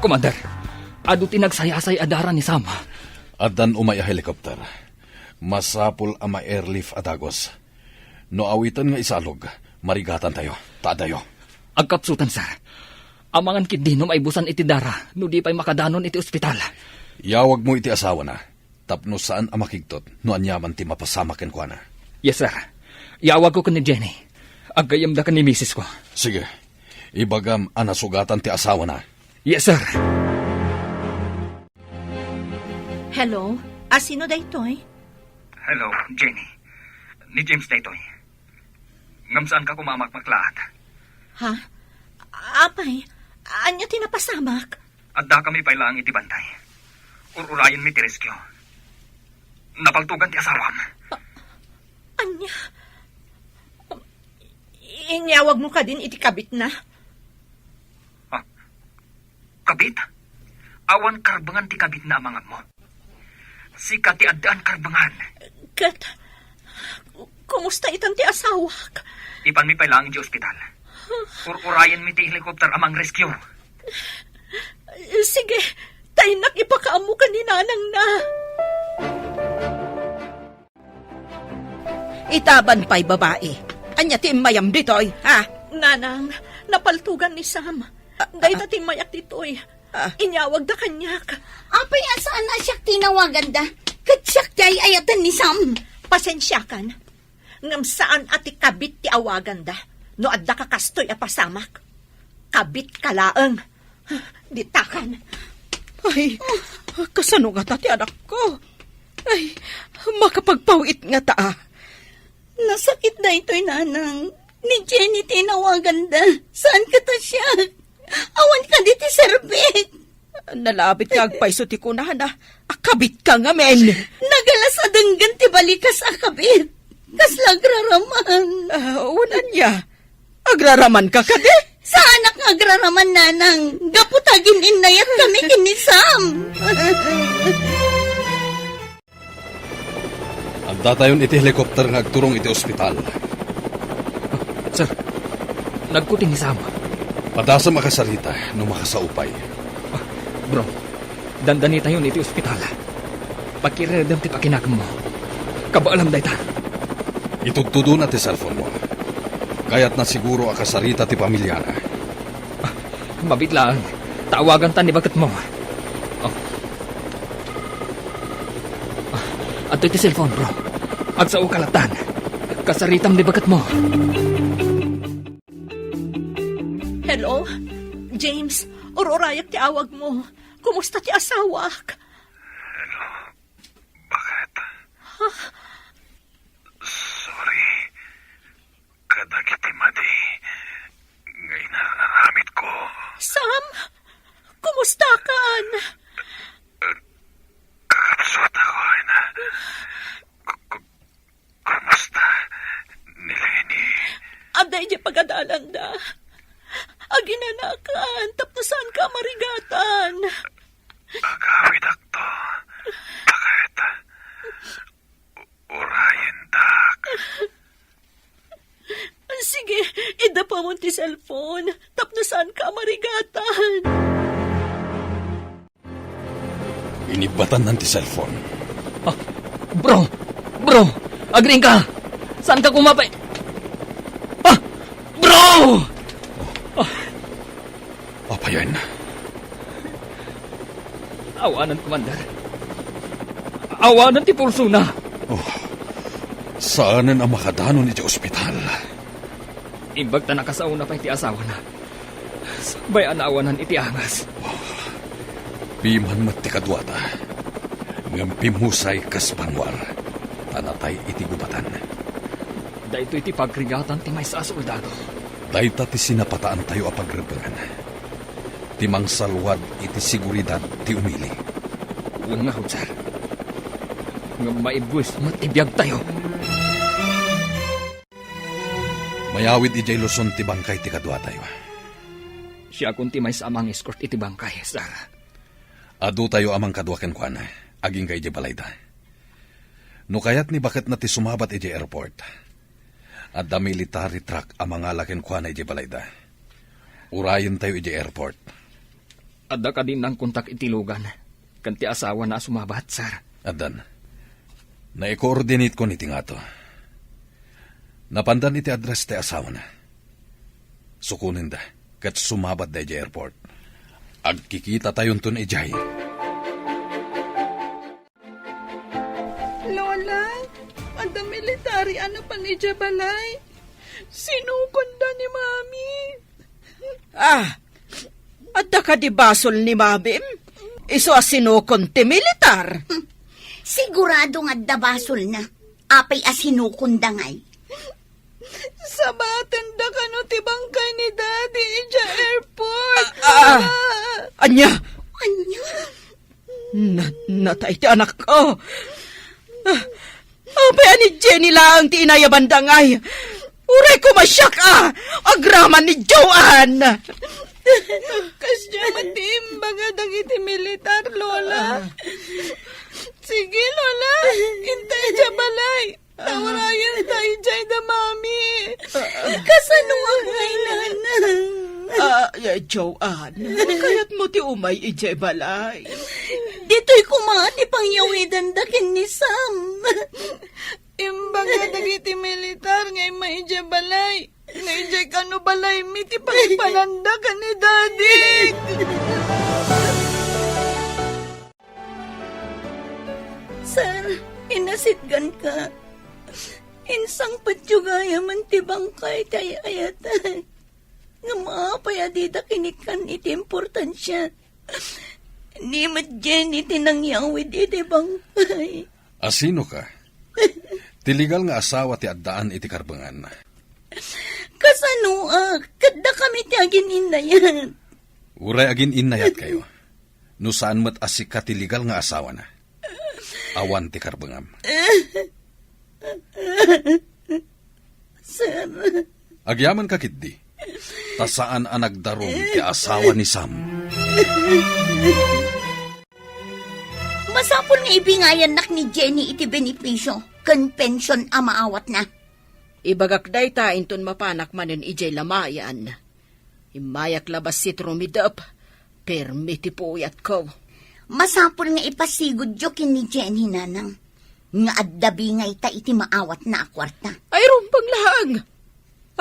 Commander, adu ti nagsayasay a dara ni Sam. Addan umay a helicopter. Masapul a ma-airlift a dagus. No awiten nga isalog, marigatantayo. Ta adayo. Agkapsutan, sir. Amangan ketdi no maibusan iti dara, no di pay makadanon iti ospital. Yawagmo iti asawana tapno saan a makigtot no aniaman ti mapasamak kenkuana. Yes, sir. Yawagko ken ni Jenny. Aggayyemda ken ni misis ko. Sige. Ibagam a nasugatan ti asawana. Yes, sir. Hello? A sino daytoy? Hello, Jenny. Ni James daytoy. Ngem saanka koma a makmaklaat. Ha? Apay, ania ti napasamak? Addakami pay laeng iti bantay. Ur-urayenmi ti rescue. Napaltogan ti asawam. A-, ania? Inyawagmo kadin iti kabitna? Ah, kabit? Awan karbengan ti kabitna, amanganmo. Sika ti addaan karbengan. Ket, kumusta itan ti asawak? Ipanmi pay laeng idiay ospital. Ur-urayenmi ti helicopter a mang-rescue. Sige, ta innak ipakaammo ken ni nanangna. Itaban pay, babai. Ania ti immayam ditoy, ha? Nanang, napaltogan ni Sam. Dayta timmayak ditoy. Ah. Inyawagda kaniak. Apay a saan a siak tinawaganda? Ket siak ti ay-ayaten ni Sam. Pasensiakan. Ngem saan a ti kabit ti awaganda no adda ka kastoy a pasamak. Kabitka laeng. Ditakan. Ay, kasano ngata ti anakko? Ay, makapagpaw-it ngata, a. Nasakit daytoy, nanang. Ni Jenny ti inawaganda. Saan kata siak? Awan kadi ti serbik. Nalabit nga agpayso ti kunana a kabitka ngamin. Nagalas a denggen ti balikas a kabit. Kasla agraraman. Ah, wen ania? Agraramanka kadi? Saanak nga agraraman, nanang. Gapu ta agin-innayat kami ken ni Sam. Addatayon iti helicopter nga agturong iti ospital. Sir, nagkuting ni Sam. Padasem a kasarita no makasao pay. Ah, bro, dandanitayon iti ospital. Pakiredem ti pakinakemmo. Kabaalam dayta. Itudtudona ti cellphone-mo. Kayatna siguro a kasarita ti pamiliana. Ah, mabiit laeng. Tawaganta ni baketmo. Oh. Ah, adtoy ti cellphone, bro. Agsao ka lattan. Kasaritam ni baketmo. Hello? James, ur-urayak ti awagmo. Kumusta ti asawak? Hello? Bakit? Huh? Sorry kadagiti madi nga inararamidko. Sam, kumustakan? Kakabsat ako, Ina. Ku-, ku-, kumusta ni Lenny? Adda idiay pagadalanda. Aginanakan tapno saanka a marigatan. Agawidakto. Bakit? Urayendak. Sige, iddapamon ti cellphone tapno saanka a marigatan. Inibbatanna ti cellphone. Ah, bro! Bro! Agriingka! Saanka koma pay-, ah! Bro! Ah! Apayen? Awanen, Commander. Awanen ti pulsona. Oh, saanen a makadanon iti ospital. Imbag ta nakasaona pay ti asawana. Sakbay a naawanan iti angas. Oh, piman met ti kaduata. Ngem pimmusay kas banguar, ta natay iti gubatan. Daytoy ti pagrigatan ti maysa a soldado. Dayta ti sinapataantayo a pagrebbengan. Ti mangsalwad iti seguridad ti umili. Wen ngarud, sir. Ngem maibuis met ti biagtayo. Mayawid idiay Luzon ti bangkay ti kaduatayo. Siakon ti maysa a mang-escort iti bangkay, sir. Adutayo a mangkadua kenkuana, agingga idiay balayda. No kayat ni baketna ti sumabat idiay airport, adda military truck a mangala kenkuana idiay balayda. Urayentayo idiay airport. Adda kadi nangkontak iti Logan ken ti asawana a sumabat, sir? Addan. Naikoordinatekon iti ngato. Napandan iti address ti asawana. Sukonenda ket sumabatda idiay airport. Agkikitatayonton idiay. Lola, adda military a napan idiay balay. Sinukonda ni Mami. Ah, adda kadi basol ni Mamim? Isu a sinukon ti militar. Sigurado nga adda basolna. Apay a sinukonda ngay? Sabatenda kano ti bangkay ni Daddy idiay airport. Ah, ah. Ah. Ania? Ania? Na-, natay ti anakko. Ah, apay a ni Jenny laeng ti inayabanda ngay? Uray koma siak a agraman ni Joanne. Kasdiay met ti imbaga dagiti militar, Lola. Ah. Sige, Lola. Inta idiay balay. Taurayen ta idiay da Mami. Kasano nga ngay, Nanang? Ah, eh, Joanne, kayatmo ti umay idiay balay? Ditoy koma ti pangyawidanda ken ni Sam. Imbaga dagiti militar nga immay idiay balay. Nga idiay kano balaymi ti pangipananda ken ni Daddy. Sir, inasitgan ka. Insangpetyo gayamen ti bangkay ti ay-ayatan. Ngem apay a dida kinikkan iti importansia? Ni met Jenny ti nangyawid iti bangkay. Asino ka? Ti legal nga asawa ti addaan iti karbengan. Kasanoak? Ket dakami ti agin-innayat. Uray agin-innayat kayo. No saan met a sika ti legal nga asawana. Awan ti karbengam. Sir. Agyaman ka ketdi. Ta saan a nagdarum ti asawa ni Sam. Masapul nga ibingayannak ni Jenny iti benepisio ken pension a maawatna. Ibagak dayta inton mapanak manen idiay lamayan. Immayak la bassit rumidep, permi ti puyatko. Masapul nga ipasigudyo ken ni Jenny, nanang, nga adda bingayta iti maawatna a kuarta. Ay, rumbeng laeng!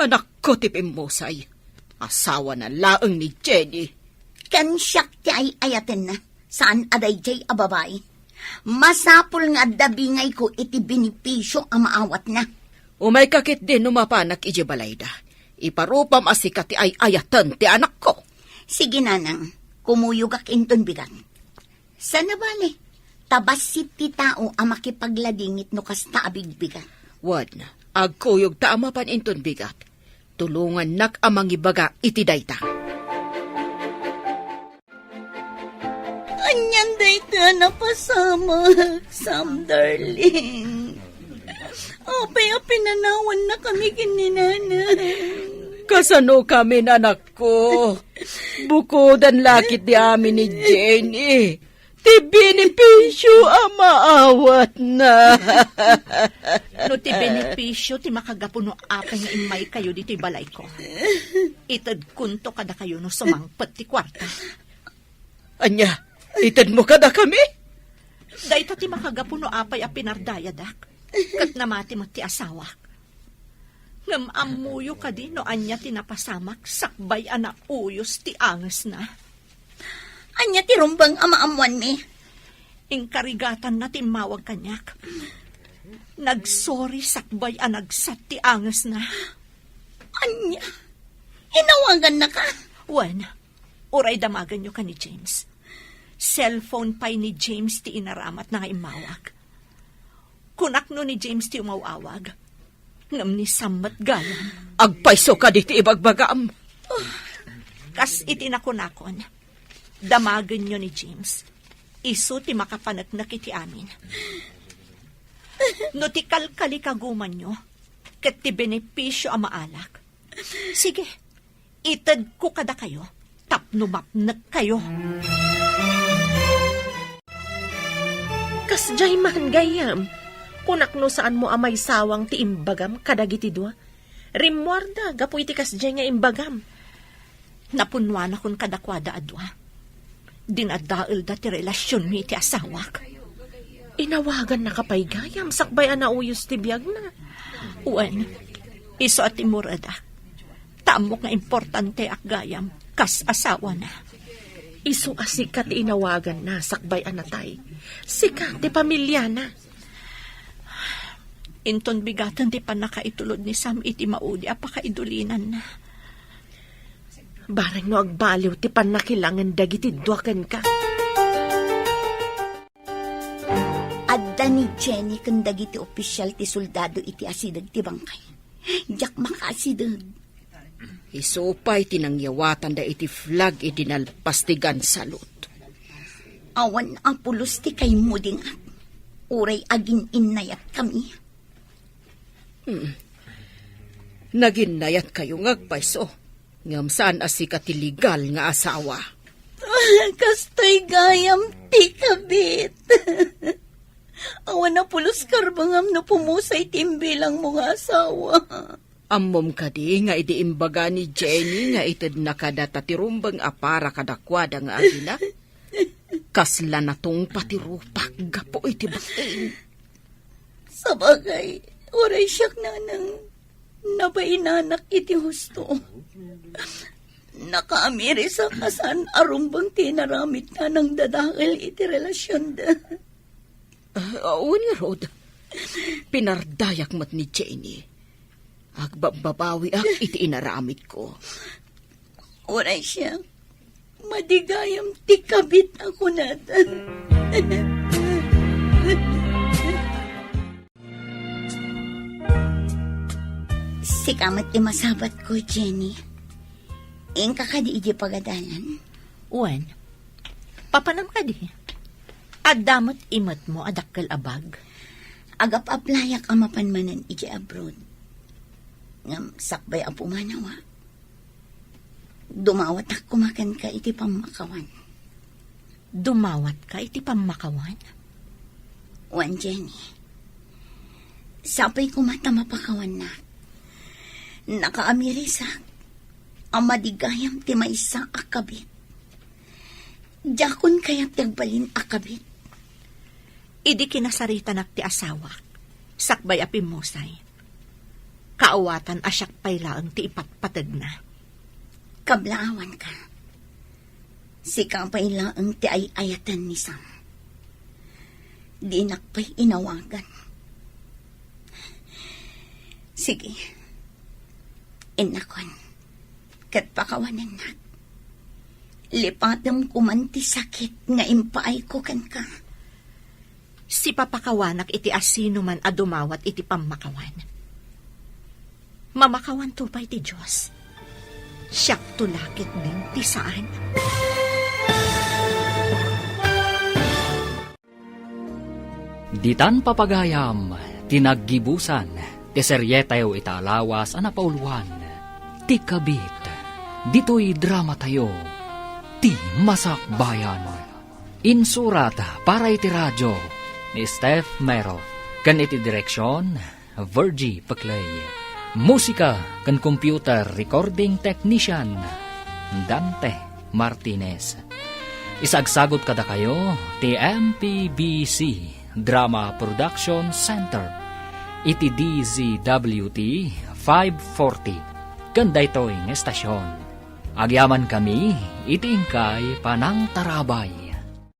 Anakko ti pimmusay. Asawana laeng ni Jenny. Ken siak ti ay-ayatenna. Saan a daydiay a babai. Masapul nga adda bingayko iti benepisio a maawatna. Umayka ketdi no mapanak idiay balayda. Iparupam a sika ti ay-ayaten ti anakko. Sige, nanang, kumuyogak inton bigat. Saan a bale, ta bassit ti tao a makipagladingit no kasta a bigbigat. Wen, agkuyogta a mapan inton bigat. Tulongannak a mangibaga iti dayta. Anian dayta a napasamak, Sam darling? Apay a pinanawannakami ken ni Nanang? Kasano kami, anakko? Bukodan la ketdi amin ni Jenny ti benepisio a maawatna. No ti benepisio ti makagapu no apay nga immaykayo ditoy balayko, itedkonto kadakayo no sumangpet ti kuarta. Ania, itedmo kadakami? Dayta ti makagapu no apay a pinardayadak, ket namati met ti asawak. Ngem ammoyo kadi no ania ti napasamak sakbay a nauyos ti angesna? Ania ti rumbeng a maammoanmi? Inkarigatanna ti immawag kaniak. Nagsorry sakbay a nagsat ti angesna. Ania? Inawagannaka? Wen, uray damagenyo ken ni James. Cellphone pay ni James ti inaramatna nga immawag. Kunak no ni James ti umaw-awag, ngem ni Sam met gayam. Agpayso kadi ti ibagbagam? Kas iti nakunakon, damagenyo ni James. Isu ti makapaneknek iti amin. No ti kalkalikagumanyo ket ti benepisio a maalak, sige, itedko kadakayo tapno mapnekkayo. Kasdiay man, gayyem, kunak no saanmo a maisawang ti imbagam kadagiti dua. Rimmuarda gapu iti kasdiay nga imbagam. Napunnuanakon kadakuada a dua. Dinadaelda ti relasionmi iti asawak. Inawagannaka pay gayam sakbay a nauyos ti biagna? Wen, isu a timmuredak. Ta ammok nga importanteak gayam kas asawana. Isu a sika ti inawaganna sakbay a natay. Sika ti pamiliana. Inton bigaten ti pannakaitulod ni Sam iti maudi a pakaidulinanna. Bareng no agbaliw ti pannakilangen dagiti dua kenka. Adda ni Jenny ken dagiti opisial ti soldado iti asideg ti bangkay. Diak makaasideg. Isu pay ti nangyawatanda iti flag idi nalpas ti gun salute. Awan a pulos ti kaimudingak. Uray agin-innayatkami. Hmm. Naginnayatkayo nga agpayso, ngem saan a sika ti legal nga asawa. Kastoy gayam ti kabit. Awan a pulos karbengam no pumusay ti imbilangmo nga asawa. Ammom kadi nga idi imbaga ni Jenny nga itedna kadata ti rumbeng a para kadakuada nga agina, kasla natungpa ti rupak gapu iti bain. Sabagay, uray siak, nanang. Nabainanak iti husto. Nakaamirisak a saan a rumbeng ti inaramidta nangdadael iti relasionda. Ah, wen ngarud, pinardayak met ni Jenny. Agbabbabawiak iti inaramidko. Uray siak, madi gayam ti kabit a kunada. Sika met ti masabatko, Jenny. Inka kadi idiay pagadalan? Wen, papanam kadi? Adda met imetmo a dakkel a bag? Agap-aplayak a mapan manen idiay abroad. Ngem sakbay a pumanawa, dumawatak koma kenka iti pammakawan. Dumawatka iti pammakawan? Wen, Jenny. Sapay koma ta mapakawannak. Nakaamirisak a madi gayam ti maysa a kabit. Diakon kayat ti agbalin a kabit. Idi kinasaritanak ti asawak, sakbay a pimmusay, kaawatan a siak pay laeng ti ipatpategna. Kablaawanka. Sika pay laeng ti ay-ayaten ni Sam. Dinak pay inawagan. Sige. Innakon. Ket pakawanennak. Lipatem koman ti sakit nga impaayko kenka. Sipapakawanak iti asinoman a dumawat iti pammakawan. Mamakawanto pay ti Dios. Siakto la ketdin ti saan. Ditan papagayam ti naggibusan ti serietayo ita a lawas a napauluan, Ti Kabit. Ditoy dramatayo, Ti Masakbayan. Insurat para iti radio ni Steph Mero ken iti direksion, Virgie Peclay. Musika ken computer recording technician, Dante Martinez. Isagsagot kadakayo ti M P B C Drama Production Center iti D Z W T five forty ken daytoy nga estasion. Agyamankami iti inkay panangtarabay.